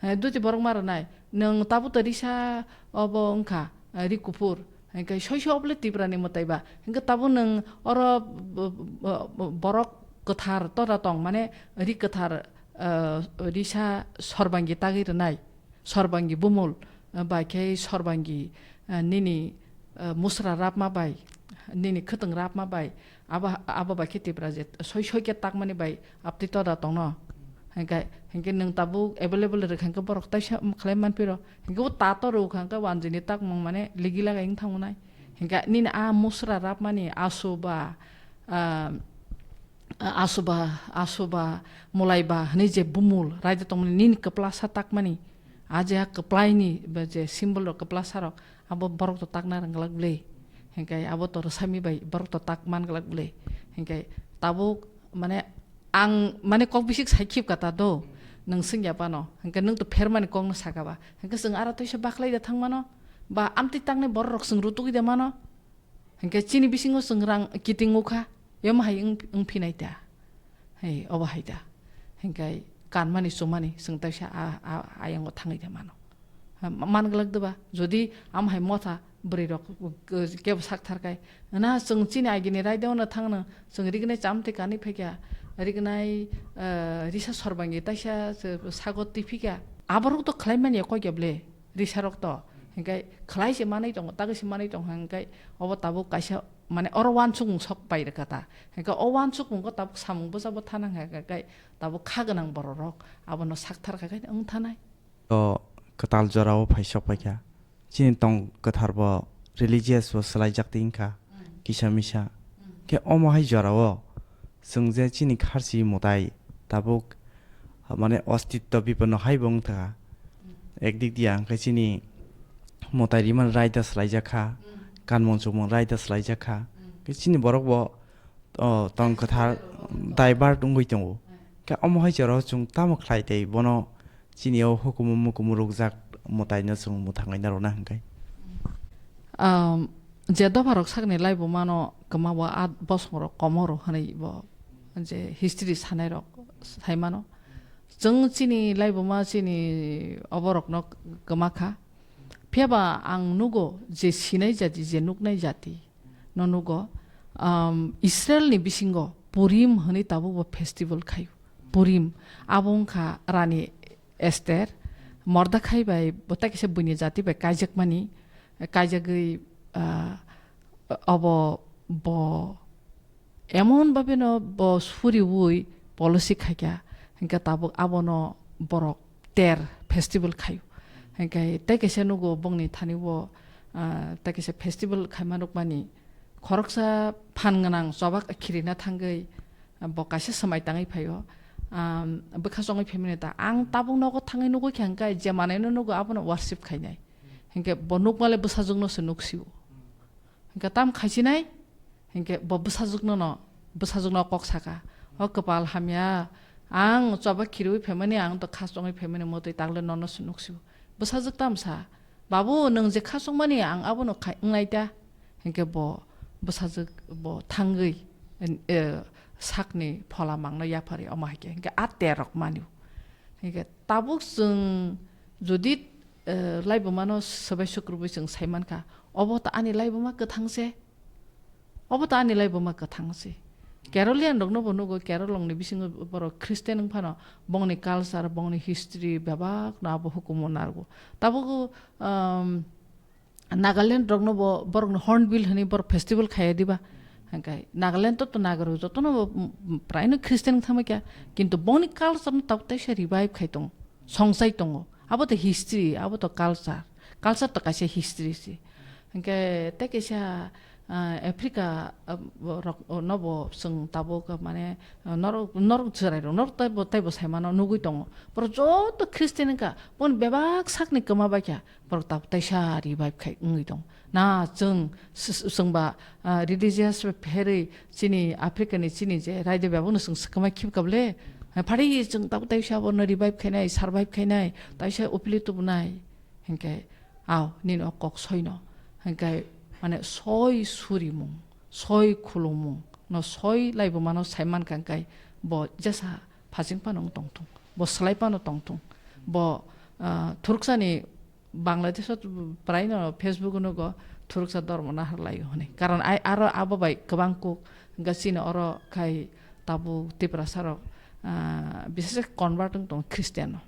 He, duti borok ma rwnai. Nwng tabuk to risa obo wngkha, eh, ri kuphur. Hwnkhe soi soi obo le Tiprani mwtai ba. Hwnkhe tabuk nwng oro, b-, b-, b-, borok kwthar toda tong, mane ri kwthar, eh, risa sorbangi tagwi rwnai. Sorbangi bumul, eh, bai khe sorbangi, eh, nini, eh, musra rapma bai, nini khwtwng rapma bai, abo, abo bai khe Tipra je soi soi khe takmani bai aptwi toda tongno. Hwnkhe, hwnkhe nwng tabuk available rwkha hwnkhe borok taisa khlai manphiro. Hwnkhe bo tato rwkha hwnkhe wanjwini takmung mane ligi lagai wng thangnai. Hwnkhe nini a musra rapmani asu ba, ah, asu ba, asu ba, mulai ba hwnwi je bumul raida tongmani nini kwplasa takmani. A je a kwplaini ba je symbol rok kwplasa rok abo borok to takna rwng glak bwle. Hwnkhe abo to rwsami bai borok to tak man glak bwle. Hwnkhe tabuk mane ang mane kok bisik sai khip kata do nwng swngya pano. Hwnkhe nwng to phermani kokno saka ba. Hwnkhe chwng aro teisa bakhlai da thang mano ba amtwi taknai borok rok chwng rutugwi da mano. Hwnkhe chini bisingo chwng rang kiting ukha, yom hai wng, wng phinai ta. Hei, obo hai ta. Hwnkhe kanmani chumani chwng taisa a, a, ayango thangwi ta mano. Ha, ma-, man glak deba, jodi am hai motha bwrwi rok, uh, kebo sak thar kai. Na chwng chini agini raida ono thangno, chwng rignai chamtwi kanwi phaikha, rignai, uh, risa sorbangi taisa, uh, sago twi phikha. Aborok to khlai manya koi khe ble. Risarok to, hingke khlai se manwi tongo, tagwi se manwi tongo, hingke obo tabuk kaisa, mane, oro wansukmung sok pai rwkha ta. Hingke o wansukmungo tabuk samung bwsa bo thana hingka khe tabuk kha gwnang bororok abono sak thar kha khe wng thanai. To kwtal jorao phai sok paikha. Chini tong kwthar bo religious bo swlaijak twi wngkha, mm, kisa misa. Mm. Khe omo hai jorao chwng je chini kharchi mwtai tabuk, mane, ostitto bipanno hai bo wngkha. Ekdik dia hwnkhe chini mwtai rimani raida swlaijakha, kanmung chukmung raida swlaijakha. Khe chini borok bo, o, tong kwthar divert wngwi tongo. Khe omo hai jora chwng tamo khlai tei bono chini o hukumu mukumu rukjak mwtaino chwng mwthangwi narwkna hwnkhe? Um, je dopharok sakni laibumano kwma bo a bosongrok komoro hwnwi bo je history sanairok sai mano. Chwng chini laibuma chini oborokno kwma kha. Phiya ba ang nugo je sinai jati, je nuknai jati no nugo, um, Israelni bisingo Purim hwnwi tabukbo festival khaio. Purim abo wngkha Rani Esther, Mordekhai bai bo tai kaisa buini jati bai kaijakmani, kaijagwi, ah, obo bo emon bhabeno bo suriui policy khaikha, hingkhe tabuk abono borok ter festival khaio. Hingkhe tai kaisa nugo bongni thani o, ah, tai kaisa festival khaima nukmani khoroksa phan gwnang chobak khirina thangwi, ah, bo kaisa swmai tangwi phaio. Ah, bwkha chongwi phaimani ta ang tabuk nogo thangwi nugwi kha hingkhe je manwino nugo abono worship khainai. Hingkhe bo nukmale bwsajwkno se nuksio. Hingkhe tam khaisinai, hingkhe bo bwsajwkno no, bwsajwkno kok saka, "O kwpal hamya, ang choba khirwi phaimani, ang to kha chongwi phaimani, motwi takle nono se nuksio." Bwsajwk tam sa, "Babu, nwng je kha chongmani, ang abono khai-, wngnai ta." Hingkhe bo bwsajwk bo thangwi, eh, sakni phola mangno yapharwi omo hai khe, hingkhe a terok manio. Hingkhe tabuk chwng jodi, eh, laibumano swbai sukrubwi chwng sai mankha, obo ta ani laibuma kwthang se. Obo ta ani laibuma kwthang se. Kerolian rokno bo nugo, Kerolongni bisingo borok Christian wng phano bongni culture, bongni history bebakno abo hukumu narwgo. Tabuk, um, Nagaland rokno bo borokni Hornbill hwnwi borok festival khaiya diba? Hwnkhe Nagaland to, to Nagarok jotono bo, mm, praino Christian wng thangma kya, kintu bongni culture no tabuk teisa revive khai tongo, songsai tongo. Abo to history, abo to culture. Culture to kaisa history se. Hwnkhe tei kaisa, ah, Africa, ah, rok, oh, no bo chwng tabuk, mane, ah, norok, norok chwrai rok, norok teibo, teibo sai mano nugui tongo. Borok joto Christian wngkha, boni bebak sakni kwma bai kha, borok tabuk teisa revive khai wngwi tongo. Na chwng, s-, s-, chwngba, ah, religious pherwi chini Africa ni chini je raida bebak no chwng swkang khibka bole, phari chwng tabuk teisa bono revive khainai, survive khainai, taisa upili tubunai. Hinkhe, aw, nini o kok soino. Hinkhe, mane, soi surimung, soi khulumung, no soi laibuma no saiman kangkai, bo jesa phasing pano wng tongthung, bo slai pano tongthung, bo, ah, thuruksani Bangladesh o praino Facebook o nugo thuruksa dormo nahar laio hwnwi. Karon ai aro abo bai kwbang kuk, hinkhe chini oro khai tabuk Tiprasa rok, ah, bises khe convert wng tongo Christian o.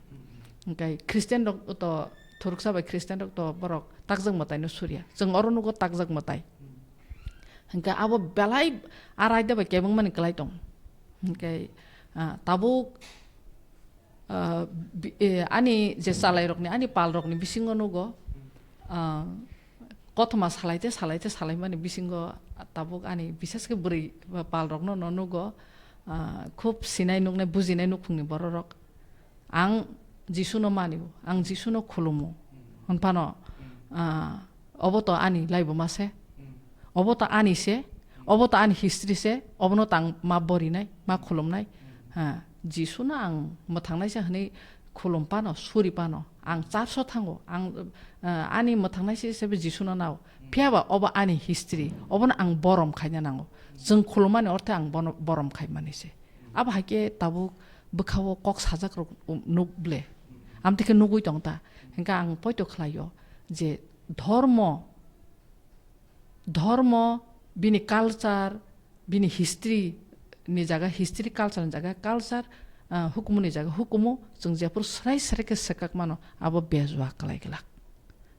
Hinkhe Christian rok to, thuruksa bai Christian rok to borok takjak mwtai no surya. Chwng oro nugo takjak mwtai. Hinkhe abo belai a raida bai kebengmani kwlai tong. Hinkhe, ah, tabuk, ah, bi-, eh, ani je chalai rokni, ani pal rokni bisingo nugo, ah, kothoma salai te, salai te, salaimani bisingo tabuk ani bises khe bwrwi pal rokno no nugo, ah, khub sinai nuknai, bujinai nukhungni bororok. Ang Jisuno manio, ang Jisuno khulumo. Hwnphano, ah, obo to ani laibuma se, obo to ani se, obo to ani history se, obono tang ma borinai, ma khulumnai. Ha, Jisuno ang mwthangnai se hwnwi khulum pano, suri pano. Ang church o thango, ang, ah, ani mwthangnai se, se Jisuno nao. Phiya ba obo ani history, obono ang borom khaina nango. Chwng khulumani orthe ang bono borom khaimani se. Abo hai khe tabuk bwkha-o kok sajak rok, um, nuk ble. Amtwi khe nugui tong ta. Hinkhe ang poito khlai-o je dhormo, dhormo, bini culture, bini history ni jaga history, culture ni jaga culture, ah, hukumu ni jaga hukumu, chwng jephuru srai srai khe swkak mano, abo bejua kwlai glak.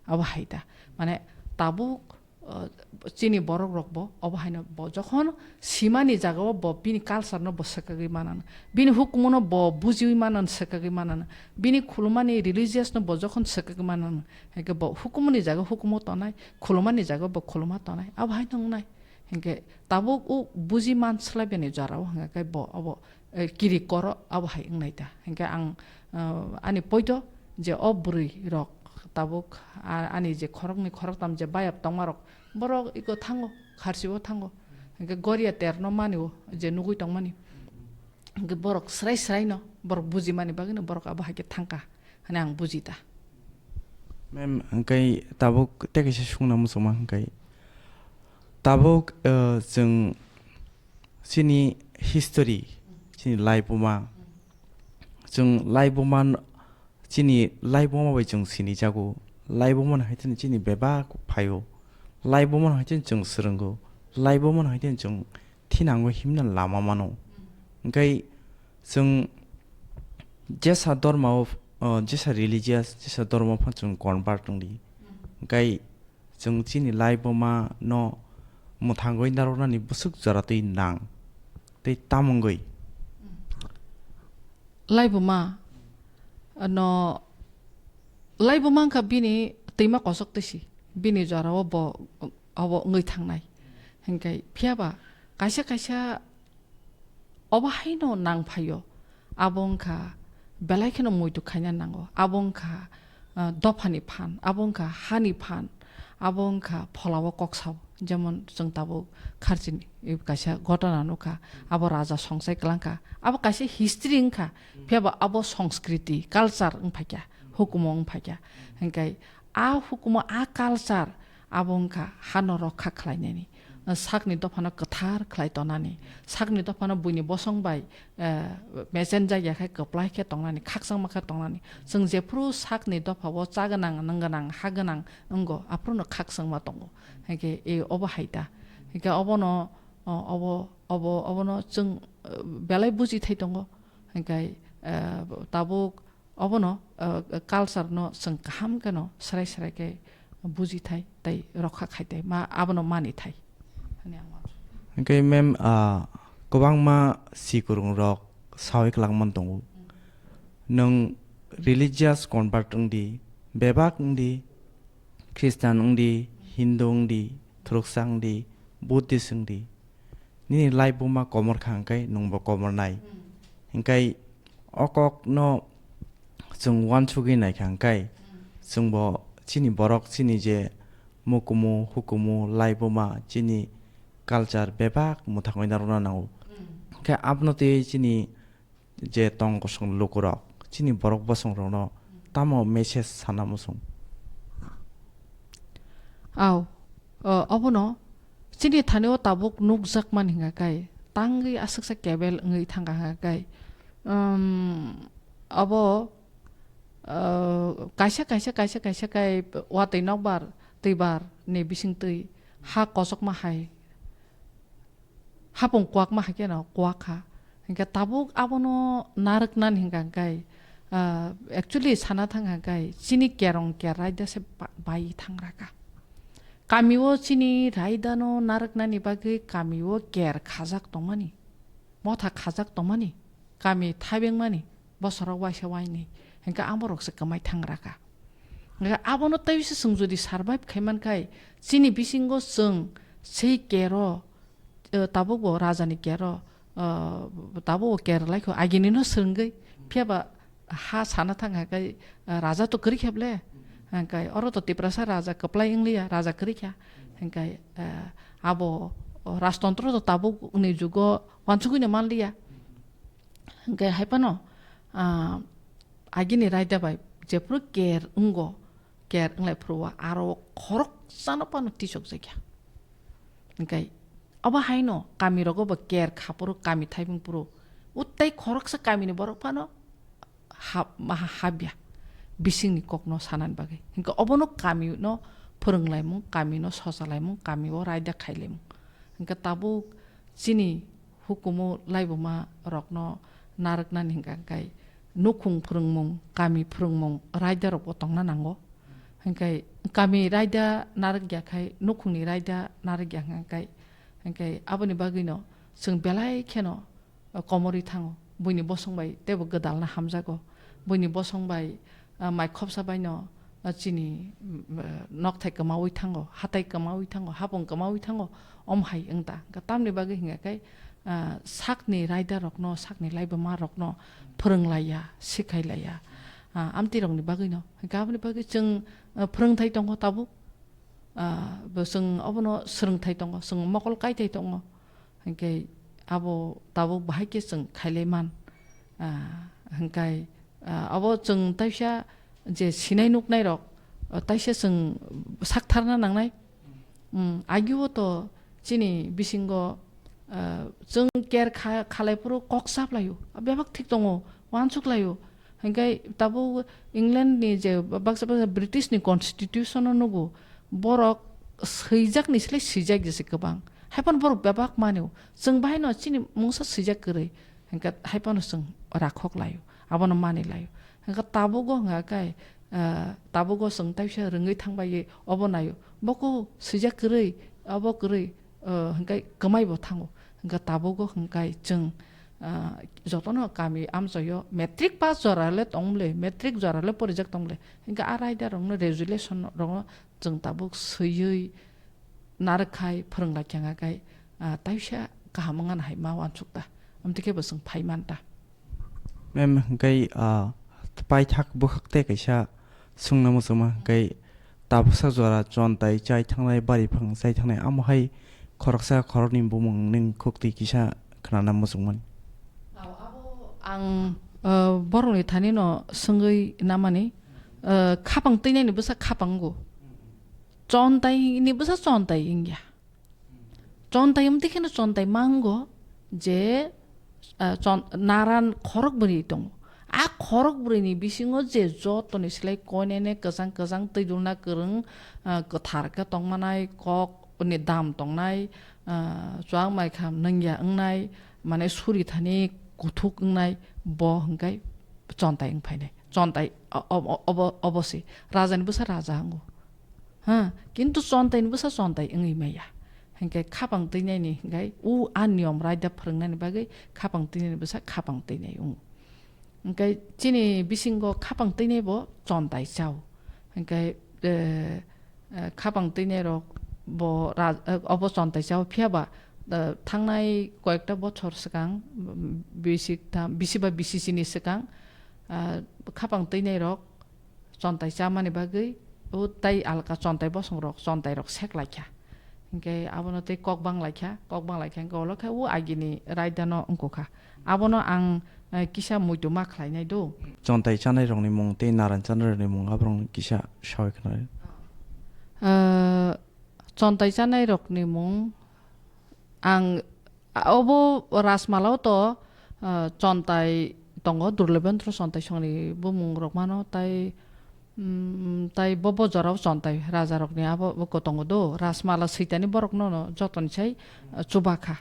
Abo hai ta. Mane tabuk, ah, chini borok rok bo obo haino bo jokhon simani jaga o bo bini culture no bo swkagwi manano, bini hukumu no bo bujiwi manano, swkagwi manano, bini khulumani religious no bo jokhon swkagwi manano, hinkhe bo hukumu ni jaga hukumu tonai, khulumani jaga bo khuluma tonai, abo hai tongnai. Hinkhe tabuk o buji man swlaibaini jora o hwnga khe bo obo, eh, kiri koro abo hai wngnai ta. Hinkhe ang, eh, ani poito je o bwrwi rok tabuk a-, ani je khoroknwi khoroktam je bayap tongma rok, borok iko thango, kharchibo thango. Hinkhe goria terno mani o je nugui tongmani. Hinkhe borok srai srai no, borok bujimani bagwi no borok abo hai khe thangkha hwnwi ang buji ta. Ma'am, hwnkhe tabuk tei kaisa sungna muchungma hwnkhe tabuk, eh, chwng chini history, chini laibuma, chwng laibuma n-, chini laibuma bai chwng sinijago, laibuma no hai kheno chini bebak phaio, laibuma no hai kheno chwng swrwngo, laibuma no hai kheno chwng thinango himna lama mano. Hwnkhe chwng jesa dorma o, o, jesa religious, jesa dorma phano chwng convert wngdi. Hwnkhe chwng chini laibuma no mwthangwi narwknani bwswk jora twi nang tei tamungwi. Laibuma no, laibuma wngkha bini twima kosok twi si, bini jora o bo obo wngwi thangnai. Hinkhe phiya ba kaisa kaisa obo haino nang phaio, abo wngkha belai kheno muitu khaina nango, abo wngkha, ah, dophani phan, abo wngkha hani phan, abo wngkha pholao kok sao, jemon chwng tabuk kharchini kaisa ghotona nukha, abo raja songsai kwlangkha, abo kaisa history wngkha, phiya ba abo songskriti, culture wngphaikha, hukumu wngphaikha, hinkhe a hukumu, a culture abo wngkha hano rokha khlainani, sakni dophano kwthar khlai tonani, sakni dophano buini bosong bai, eh, mesenjak ya khe kwplai khe tongnani, khakchangma khe tongnani. Chwng jephru sakni dophao cha gwnang, nwng gwnang, ha gwnang wngo, aphruno khakchangma tongo. Hinkhe, e, obo hai ta. Hinkhe obono O, obo, obo, obono chwng, eh, belai bujithai tongo. Hinkhe, eh, tabuk obono, eh, culture no chwng kaham kheno srai srai khe bujithai tei rokha khaithai ma abono manithai. Hwnwi ang uansugo. Hinkhe ma'am, ah, kwbangma sikwrwng rok sawi kwlangma tongo. Nwng religious convert wngdi, bebak wngdi, Christian wngdi, Hindu wngdi, Thwrwksa wngdi, Buddhist wngdi, nini life buma komor kha hwnkhe nwngbo komornai. Hinkhe o kokno chwng uansugwi naikha hwnkhe chwngbo chini borok chini je mukumu hukumu life buma chini culture bebak mwthangwi narwkna nango. Hinkhe abono twiwi chini je tong kosong lukurok, chini borok bosongrokno tamo message sana muchung? Au, o, obono chini thani o tabuk nukjakmani hwnka khe, tangwi aswksa kebel wngwi thangkha hwnka khe, um, obo, o, kaisa, kaisa, kaisa, kaisa khe watwi nokbar, twibar ni bisingtwi ha kochokma hai hapung kwakma hai kheno kwak kha. Hinkhe tabuk abono narwknani hinkha hinkhe, ah, actually sana thang hinkhe chini kerong ker raida se ba-, bai thangra kha. Kami o chini raida no narwknani bagwi kami o ker khajak tongmani, motha khajak tongmani, kami thabengmani, bosorok waisa wainwi, hinkhe ang borok se kwmai thangra kha. Hinkhe abono tei se chwng jodi survive khai man khai, chini bisingo chwng sei kero, eh, tabukbo rajani kero, eh, tabukbo ker laikho, agini no swrwngwi, phiyaba ha sana thang hai khai, eh, raja to kwrwi khe ble, hinkhe oro to Tiprasa raja kwplai wngliya, raja kwrwi kha, hinkhe, eh, abo, oh, rajtontro to tabuk ni jugo wansugwi no manliya. Hinkhe hai phano, ah, agini raida bai jephuru ker wngo, ker wnglai phuru o aro khoroksano phano tisok jakya. Hinkhe abo haino kami rogo bo ker kha phuru, kami thaibung phuru, o tei khoroksa kamini borok phano hap-, ma-, habya bisingni kokno sanani bagwi. Hinkhe obono kamino phwrwnglaimung, kamino sochalaimung, kamio raida khailaimung. Hinkhe tabuk chini hukumu laibuma rokno narwknani hinkha hinkhe nukhung phwrwngmung, kami phwrwngmung, raida rokbo tongna nango. Hinkhe kami raida narwkya khai nukhungni raida narwkya hinkha hinkhe, hinkhe aboni bagwino chwng belai kheno komorwi thango. Buini bosong bai teibo gwdalna hamjago. Buini bosong bai, ah, mai khopsa baino, ah, chini, mm, ah, nokthai kwmaui thango, hatai kwmaui thango, hapung kwmaui thango, om hai wng ta. Hwnkhe tamni bagwi hwnkha khe, ah, sakni raida rokno, sakni laibuma rokno phwrwng laiya, sikhai laiya, ah, amtwi rokni bagwino. Hwnkhe aboni bagwi chwng, ah, phwrwngthai tongo tabuk. Ah, bo chwng obono swrwngthai tongo, chwng mokol kaitai tongo, hinkhe abo tabuk bahai khe chwng khailai man. Ah, hinkhe, ah, abo chwng taisa je sinai nuknai rok, ah, taisa chwng saktharna nangnai. Hmm, agio to chini bisingo, ah, chwng ker kha-, khalai phuru kok chaplaio, bebak thik tongo, uansuk laio. Hinkhe tabuk England ni je baksa baksa British ni constitution o nugo, borok swijak ni slai swijak jesa kwbang. Haiphano borok bebak manio. Chwng bahaino chini mungsa swijak kwrwi. Hinkhe haiphano chwng rakhok laio. Abono mani laio. Hinkhe tabugo hwnkha khe, ah, tabugo chwng taisa rwngwi thangbai obo naio. Boko swijak kwrwi, obo kwrwi, ah, hinkhe kwmaibo thango. Hinkhe tabugo hinkhe chwng, ah, jotono kami amchaio matric pass jora le tong mle, matric jora le porijak tong mle. Hinkhe a raida rokno resolution rokno chwng tabuk swiwi narwk khai phwrwng lai khe wngkha khe, ah, taisa kaham wngna hai ma uansuk ta. Amtwi khe bo chwng phai man ta. Ma'am, hwnkhe, ah, paithak bwkhak tei kaisa swngna muchungma hwnkhe, tabuksa jora chontai chai thangnai, bari phang chai thangnai, amo hai khoroksa khoroknwi bumung nwng khuktwi kisa khnana muchungmani. Abo ang, ah, borokni thani no swngwi namani, ah, khapang twinani bwsa khapang wngo. Chontai ni bwsa chontai wngya. Chontai wngtwi kheno chontai ma wngo je, ah, chon-, naran khorok bwrwi tongo. A khorok bwrwini bisingo je jotoni slai koinene kwchang kwchang twi dulna kwrwng, ah, kwthar khe tongmanai, kok ni dam tongnai, ah, chuak mai kham nungya wngnai, mane suri thani kuthuk wngnai, bo hwnkhe chontai wng phainai. Chontai o-, o-, o-, obo, obo se. Rajani bwsa raja wngo. Ha, kintu chontaini bwsa chontai wngwi maya. Hwnkhe khapang twinaini hwnkhe u a niyom raida phwrwngnani bagwi khapang twinaini bwsa khapang twinai wngo. Hwnkhe chini bisingo khapang twinai bo chontai chao. Hwnkhe, eh, eh, khapang twinai rok bo ra-, eh, obo chontai chao. Phiya ba, eh, thangnai koyekta bochor swkang, mm, bisi tham, bisi ba bisi chini swkang, ah, khapang twinai rok chontai chamani bagwi o tai alka chontai bosongrok, chontairok sek laikha. Hwnkhe abono tei kok bang laikha, kok bang laikha hwnkhe ulo khe o agini raidano wngkukha. Abono ang, eh, kisa muitu ma khlainai do. Chontai chanairokni mung tei naran chanairokni mung aborokno kisa saui khna. Eh, chontai chanairokni mung ang, a, obo Rajmalao to, ah, chontai tongo, Durlobendro chontai songni bumung rok mano, tai, mm, tai bo, bo jorao chontai raja rokni abo bo tongo do, Rajmala switani borok no, no jotoni sai, ah, chubakha.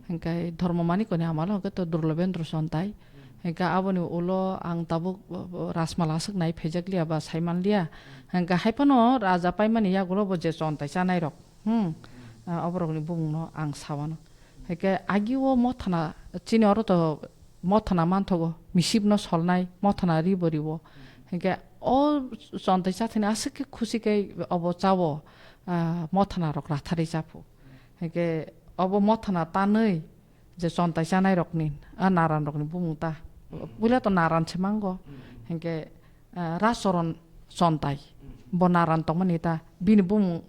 Hwnkhe Dharma Manikoni amalo hwnkhe to Durlobendro chontai. Hwnkhe aboni ulo ang tabuk, uh, Rajmala aswk nai phaijak liya ba sai man liya. Hwnkhe hai phano raja paimani yagulo bo je chontai chanai rok. Hmm. Ah, oborokni bumungno ang sawano. Hwnkhe agi o mothana, chini oro to mothana manthogo, misipno solnai, mothana ribo ribo. Hwnkhe o chontai chathani aswk khe khusi khe obo chao, ah, mothana rok ratharwi chaphu. Hwnkhe obo mothana tanwi je chontai chanai rokni, a naran rokni bumung ta. Puila to naran se mango. Hwnkhe, ah, Rasoron chontai. Bo naran tongmani ta. Bini bumung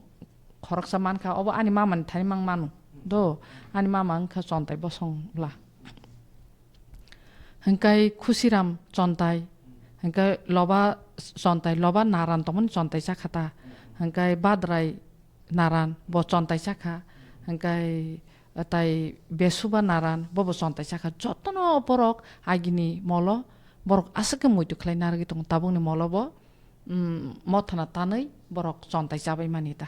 khoroksa mankha, obo ani mamani thani mang mano. Do, ani mama wngkha chontai bosong bwla. Hwnkhe Khusiram chontai. Hwnkhe Loba chontai, Loba naran tongmani chontai chakha ta. Hwnkhe Badrai naran bo chontai chakha. Hwnkhe tai Besuba naran bobo chontai chakha. Jotono borok agini molo borok aswk khe muitu khlai narwgwi tongo. Tabukni molo bo, mm, mothana tanwi borok chontai chabai mani ta.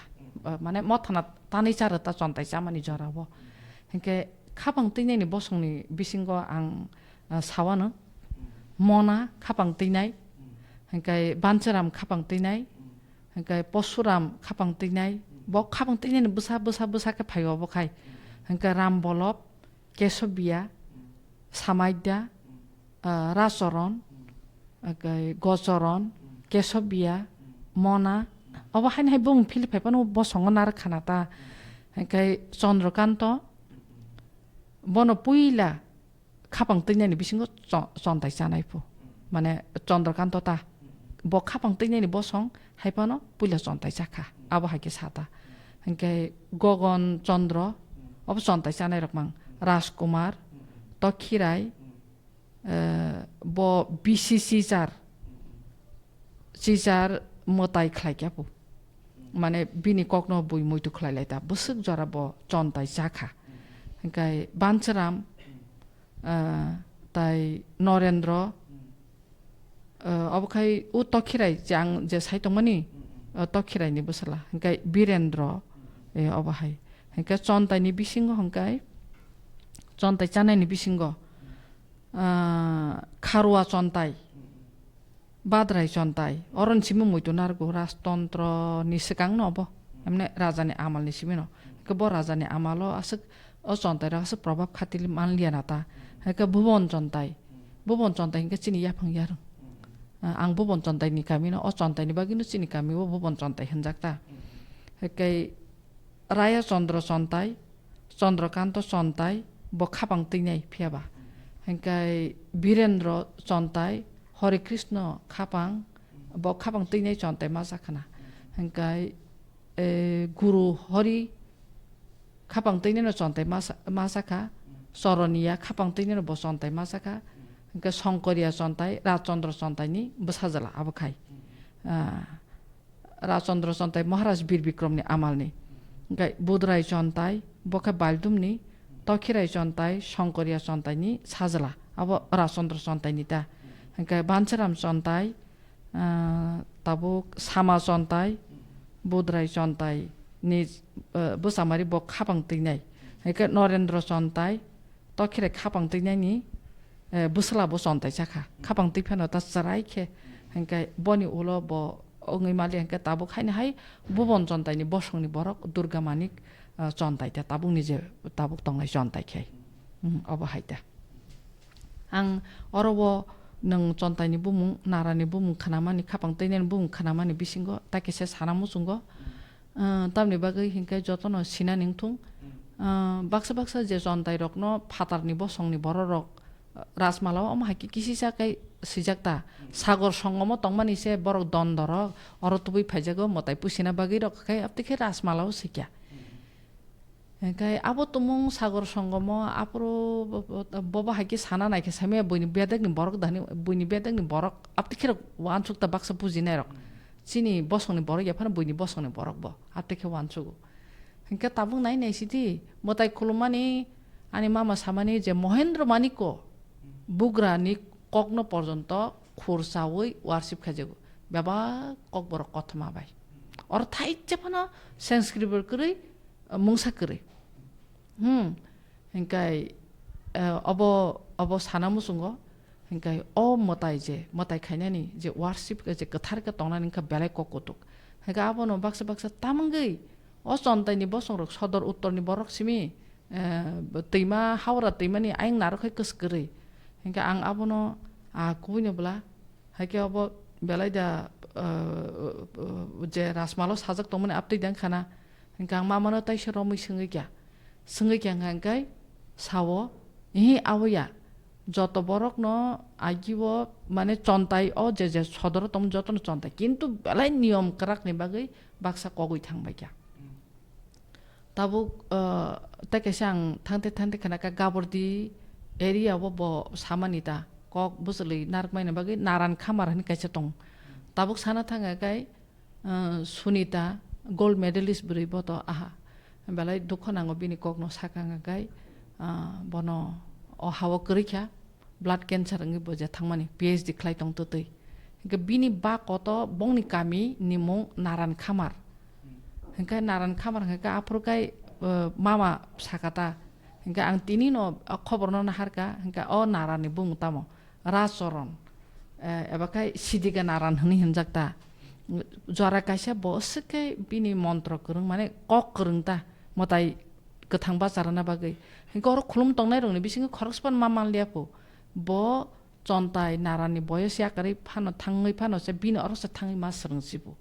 Mane mothana tanwi charw ta chontai chamani jorao. Hwnkhe khapang twinaini bosongni bisingo ang, ah, sawano. Mona khapang twinai. Hwnkhe Banchiram khapang twinai. Hwnkhe Posuram khapang twinai, bo khapang twinaini bwsa, bwsa, bwsa khe phaio obo khai. Hwnkhe Rambolop, Kesobiya, Samaida, ah, Rasoron, hwnkhe Gochoron, Kesobiya, Mona, obo haini hai bumung philip phai phano bosongo narwk khana ta. Hwnkhe Chandrakanta, bono puila khapang twinani bisingo cho-, chontai chanai phu. Mane Chandrakanta ta. Bo khapang twinani bosong hai phano puila chontai chakha. Abo hai khe sa ta. Hwnkhe Gogon Chandra, obo chontai chanai rok mang. Rajkumar, Tokhirai, eh, bo bisi chichar, chichar mwtai khlai khe phu. Mane bini kokno bui muitu khlai lai ta. Bwswk jora bo chontai chakha. Hwnkhe Banchiram, ah, tai Norendra, ah, obo khai o Tokhirai je ang je sai tongmani, ah, Tokhirai ni bwsala, hwnkhe Birendra, eh, obo hai. Hwnkhe chontai ni bisingo hwnkhe chontai chanai ni bisingo, ah, Kharua chontai. Badrai chontai, oro ni simi muitu narwgo, rajtontro ni swkang no obo, emne raja ni amal ni simi no. Hwnkhe bo raja ni amal o aswk, o chontai rok aswk probab khatili man liya na ta. Hwnkhe Bhubon chontai, Bhubon chontai hwnkhe chini yaphang yarwng. Ah, ang Bhubon chontai ni kami no, o chontai ni bagwi no chini kami o Bhubon chontai hwnjak ta. Hwnkhe Raya Chandra chontai, Chandrakanta chontai, bo khapang twinai phiya ba. Hwnkhe Birendra chontai, Hare Krishna khapang, bo khapang twinai chontai ma jakhana. Hwnkhe, eh, Guru Hori khapang twinai no chontai ma sa-, ma jakha, Choroniya khapang twinai no bo chontai ma jakha. Hwnkhe Songkoriya chontai, Rajchandra chontai ni bwsajwla abo khai. Ah, Rajchandra chontai Maharaj Bir Bikramni amalni. Hwnkhe Budrai chontai, bo khe Baldumni, Tokhirai chontai, Songkoriya chontaini sajwla. Abo Rajchandra chontaini ta. Hwnkhe Banchiram chontai, ah, tabuk Sama chontai, Budrai chontaini, ah, bwchamari bo khapang twinai. Hingke Norendra Chontai, to khe khapang twi nani, eh, bwsla bo chontai chakha. Khapang twi phano ta chwrai khe, hingke boni ulo bo wngwi mali hingke tabuk haino hai Bubon Chontai ni bosong ni borok Durga Manik, eh, Chontai ta tabuk ni je tabuk tongnai Chontai khe. Hmm, obo hai ta. Ang oro o nwng Chontai ni bumung, Nara ni bumung khnamani, khapang twi nani bumung khnamani bisingo ta kisa sana muchungo. Ah, tamni bagwi hinkhe jotono sinani wngthung. Ah, baksa baksa je chontai rokno phatarni bosongni bororok, ah, Rajmala o omo hai khe kisisa khe swijak ta. Sagor songomo tongmani se borok dondorok oro tubui phaijago mwtai pusina bagwi rok khe abtwi khe Rajmala o sikya. Hinkhe abo tumung sagor songomo aphuru bo, bo, bobo hai khe sana nai khe samya buini bedekni borok dani, buini bedekni borok abtwi khe rok uansuk ta baksa bujinai rok. Chini bosongni borok ya phano buini bosongni borok bo. Atwi khe uansugo. Hinkhe tabuk nai nai sidi, mwtai khulumani, ani mama samani je Mohendro Maniko bugrani kokno porjonto khur chaui worship khaijago. Bebak kokborok kothoma bai. Oro thaise phano Sanskrit bai kwrwi, mungsa kwrwi. Hmm. Hinkhe, eh, obo, obo sana muchungo. Hinkhe o mwtai je, mwtai khainani je worship khe je kwthar khe tongnani wngkha belai kok kutuk. Hinkhe abono baksa baksa tamungwi o chontaini bosongrok sodor uttorni borok simi, eh, twima Howrah twimani ayang narwk hai kwskwrwi. Hinkhe ang abono, ah, kubuino bwla Hai khe obo belai da, uh, je Rajmalo sajak tongmani aptwi dang khana. Hinkhe ang mamano taisa romwi swngwi kha. Swngwi kha hinkhe sao, "Ihi, abo ya. Joto borokno agi o, mane, chontai o je je sodoro tongmani jotono chontai. Kintu belai niyom kwrakni bagwi baksa kogwi thangbai kha." Tabuk, ah, tei kaisa ang thangte thangte khana kha Gabordi area o bo samani ta kok bwchwlwi narwkmani bagwi Naran Khamar hinwi kaisa tong. Tabuk sana thangkha khe, ah, Sunita gold medalist bwrwi bo to aha. Belai dukho nango bini kokno sakha khe, ah, bono o hao kwrwi kha. Blood cancer wngwi bo je thangmani P H D khlai tong twtwi. Hinkhe bini ba koto bongni kami ni mung Naran Khamar. Hinkhe Naran Khamar hinkhe aphuru kai, eh, mama sakata. Hinkhe ang tini no o khobor no naharka, hinkhe o Naran ni bumung tamo Rachoron, eh, eba khai Sidiga Naran hwnwi hinjak ta. Jora kaisa bo swk khe bini montro kwrwng, mane kok kwrwng ta, mwtai kwthang bacharna bagwi. Hinkhe oro khulum tongnai rokni bisingo khoroksa phano ma manliya pho. Bo chontai Narani boyos yakarwi phano thangwi phano se bini oro se thangwi ma swrwng sibu.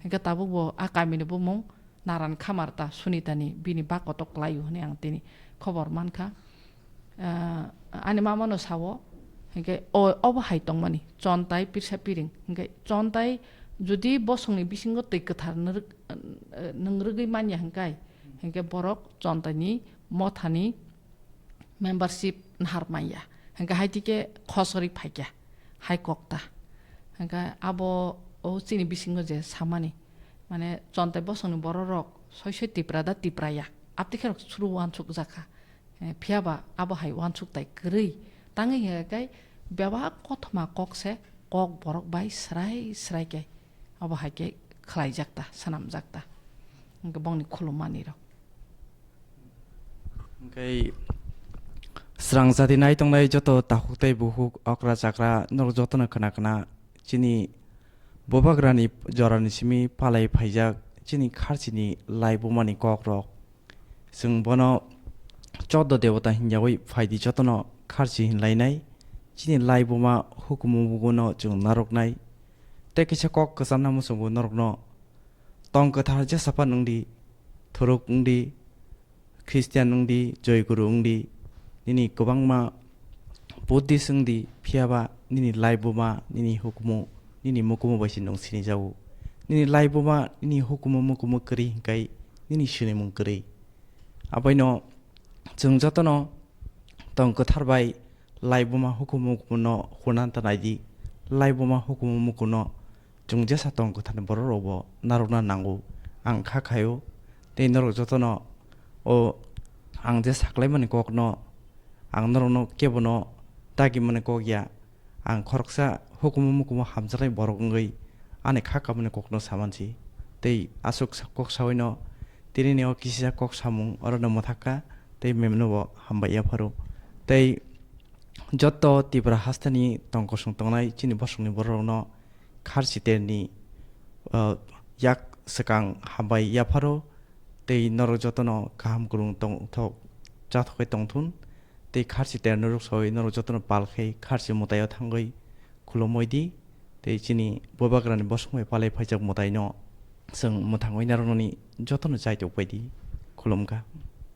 Hinkhe tabuk bo a kamini bumung Naran Khamar ta Sunitani bini ba kotok klaio hwnwi ang tini khobor mankha. Ah, ani mamano sao, hinkhe o, obo hai tongmani, chontai pirsa piring. Hinkhe chontai jodi bosongni bisingo twi kwthar nwrwk-, eh, nwngrwgwi manya hinkhe, hinkhe borok chontaini mothani membership nahar manya. Hinkhe hai tike khosori phaikya, hai kokta. Hinkhe abo o chini bisingo je samani, mane chontai bosongni bororok soi soi Tipra da Tipra ya, aptwi khe rok suru uansuk jakha. Eh, phiya ba abo hai uansuk tai kwrwi. Tangwi hinkhe bebak kothoma kok se kok borok bai srai srai khe abo hai khe khlaijak ta, swnamjak ta. Hinkhe bongni khulumani rok. Hinkhe srang jati nai tongnai joto takhuk tei bukhuk okra chakra norok jotono khna khna chini bubagrani jorani simi palai phaijak chini kharchini laibumani kokrok. Chwng bono choddo debota hinyawi phaidi jotono kharchi hinlainai. Chini laibuma hukumu buguno chwng narwknai. Tei kisa kok kwchamna muchungo norokno tong kwthar jesaphan wngdi, thuruk wngdi, Christian wngdi, Joy Guru wngdi, nini kwbangma Buddhist wngdi, phiyaba nini laibuma, nini hukumu, nini mukumu bai se nwng sinijago. Nini laibuma, nini hukumu mukumu kwrwi hinkai nini sinimung kwrwi. Abaino chwng jotono tong kwthar bai laibuma hukumu mukumu no hurna ta naidi. Laibuma hukumu mukumu no Chwng jesa tong kwtharni borok rok bo narwkna nango. Ang kha khaio tei norok jotono o ang je saklaimani kokno ang norokno kebono dagimani kok ya. Ang khoroksa hukumu mukumu hamjaknai borok wngwi ani kha kamani kokno samansi tei aswk sa-, kok saui no tinini o kisisa kok samung orono mwthakha tei mem no bo hambai yapharo. Tei joto Tripura hasteni tong kosong tongnai chini bosongni bororokno kharchi terni, ah, yak swkang hambai yapharo, tei norok jotono kaham kwrwng tongthok chathok khe tongthun, tei kharchi terno rwksawi norok jotono pal khe kharchi mwtaio thangwi khulumwi di, tei chini Bubagrani bosongbai palai phaijak mwtaino chwng mwthangwi narwknani jotono chai tokbai di. Khulumkha.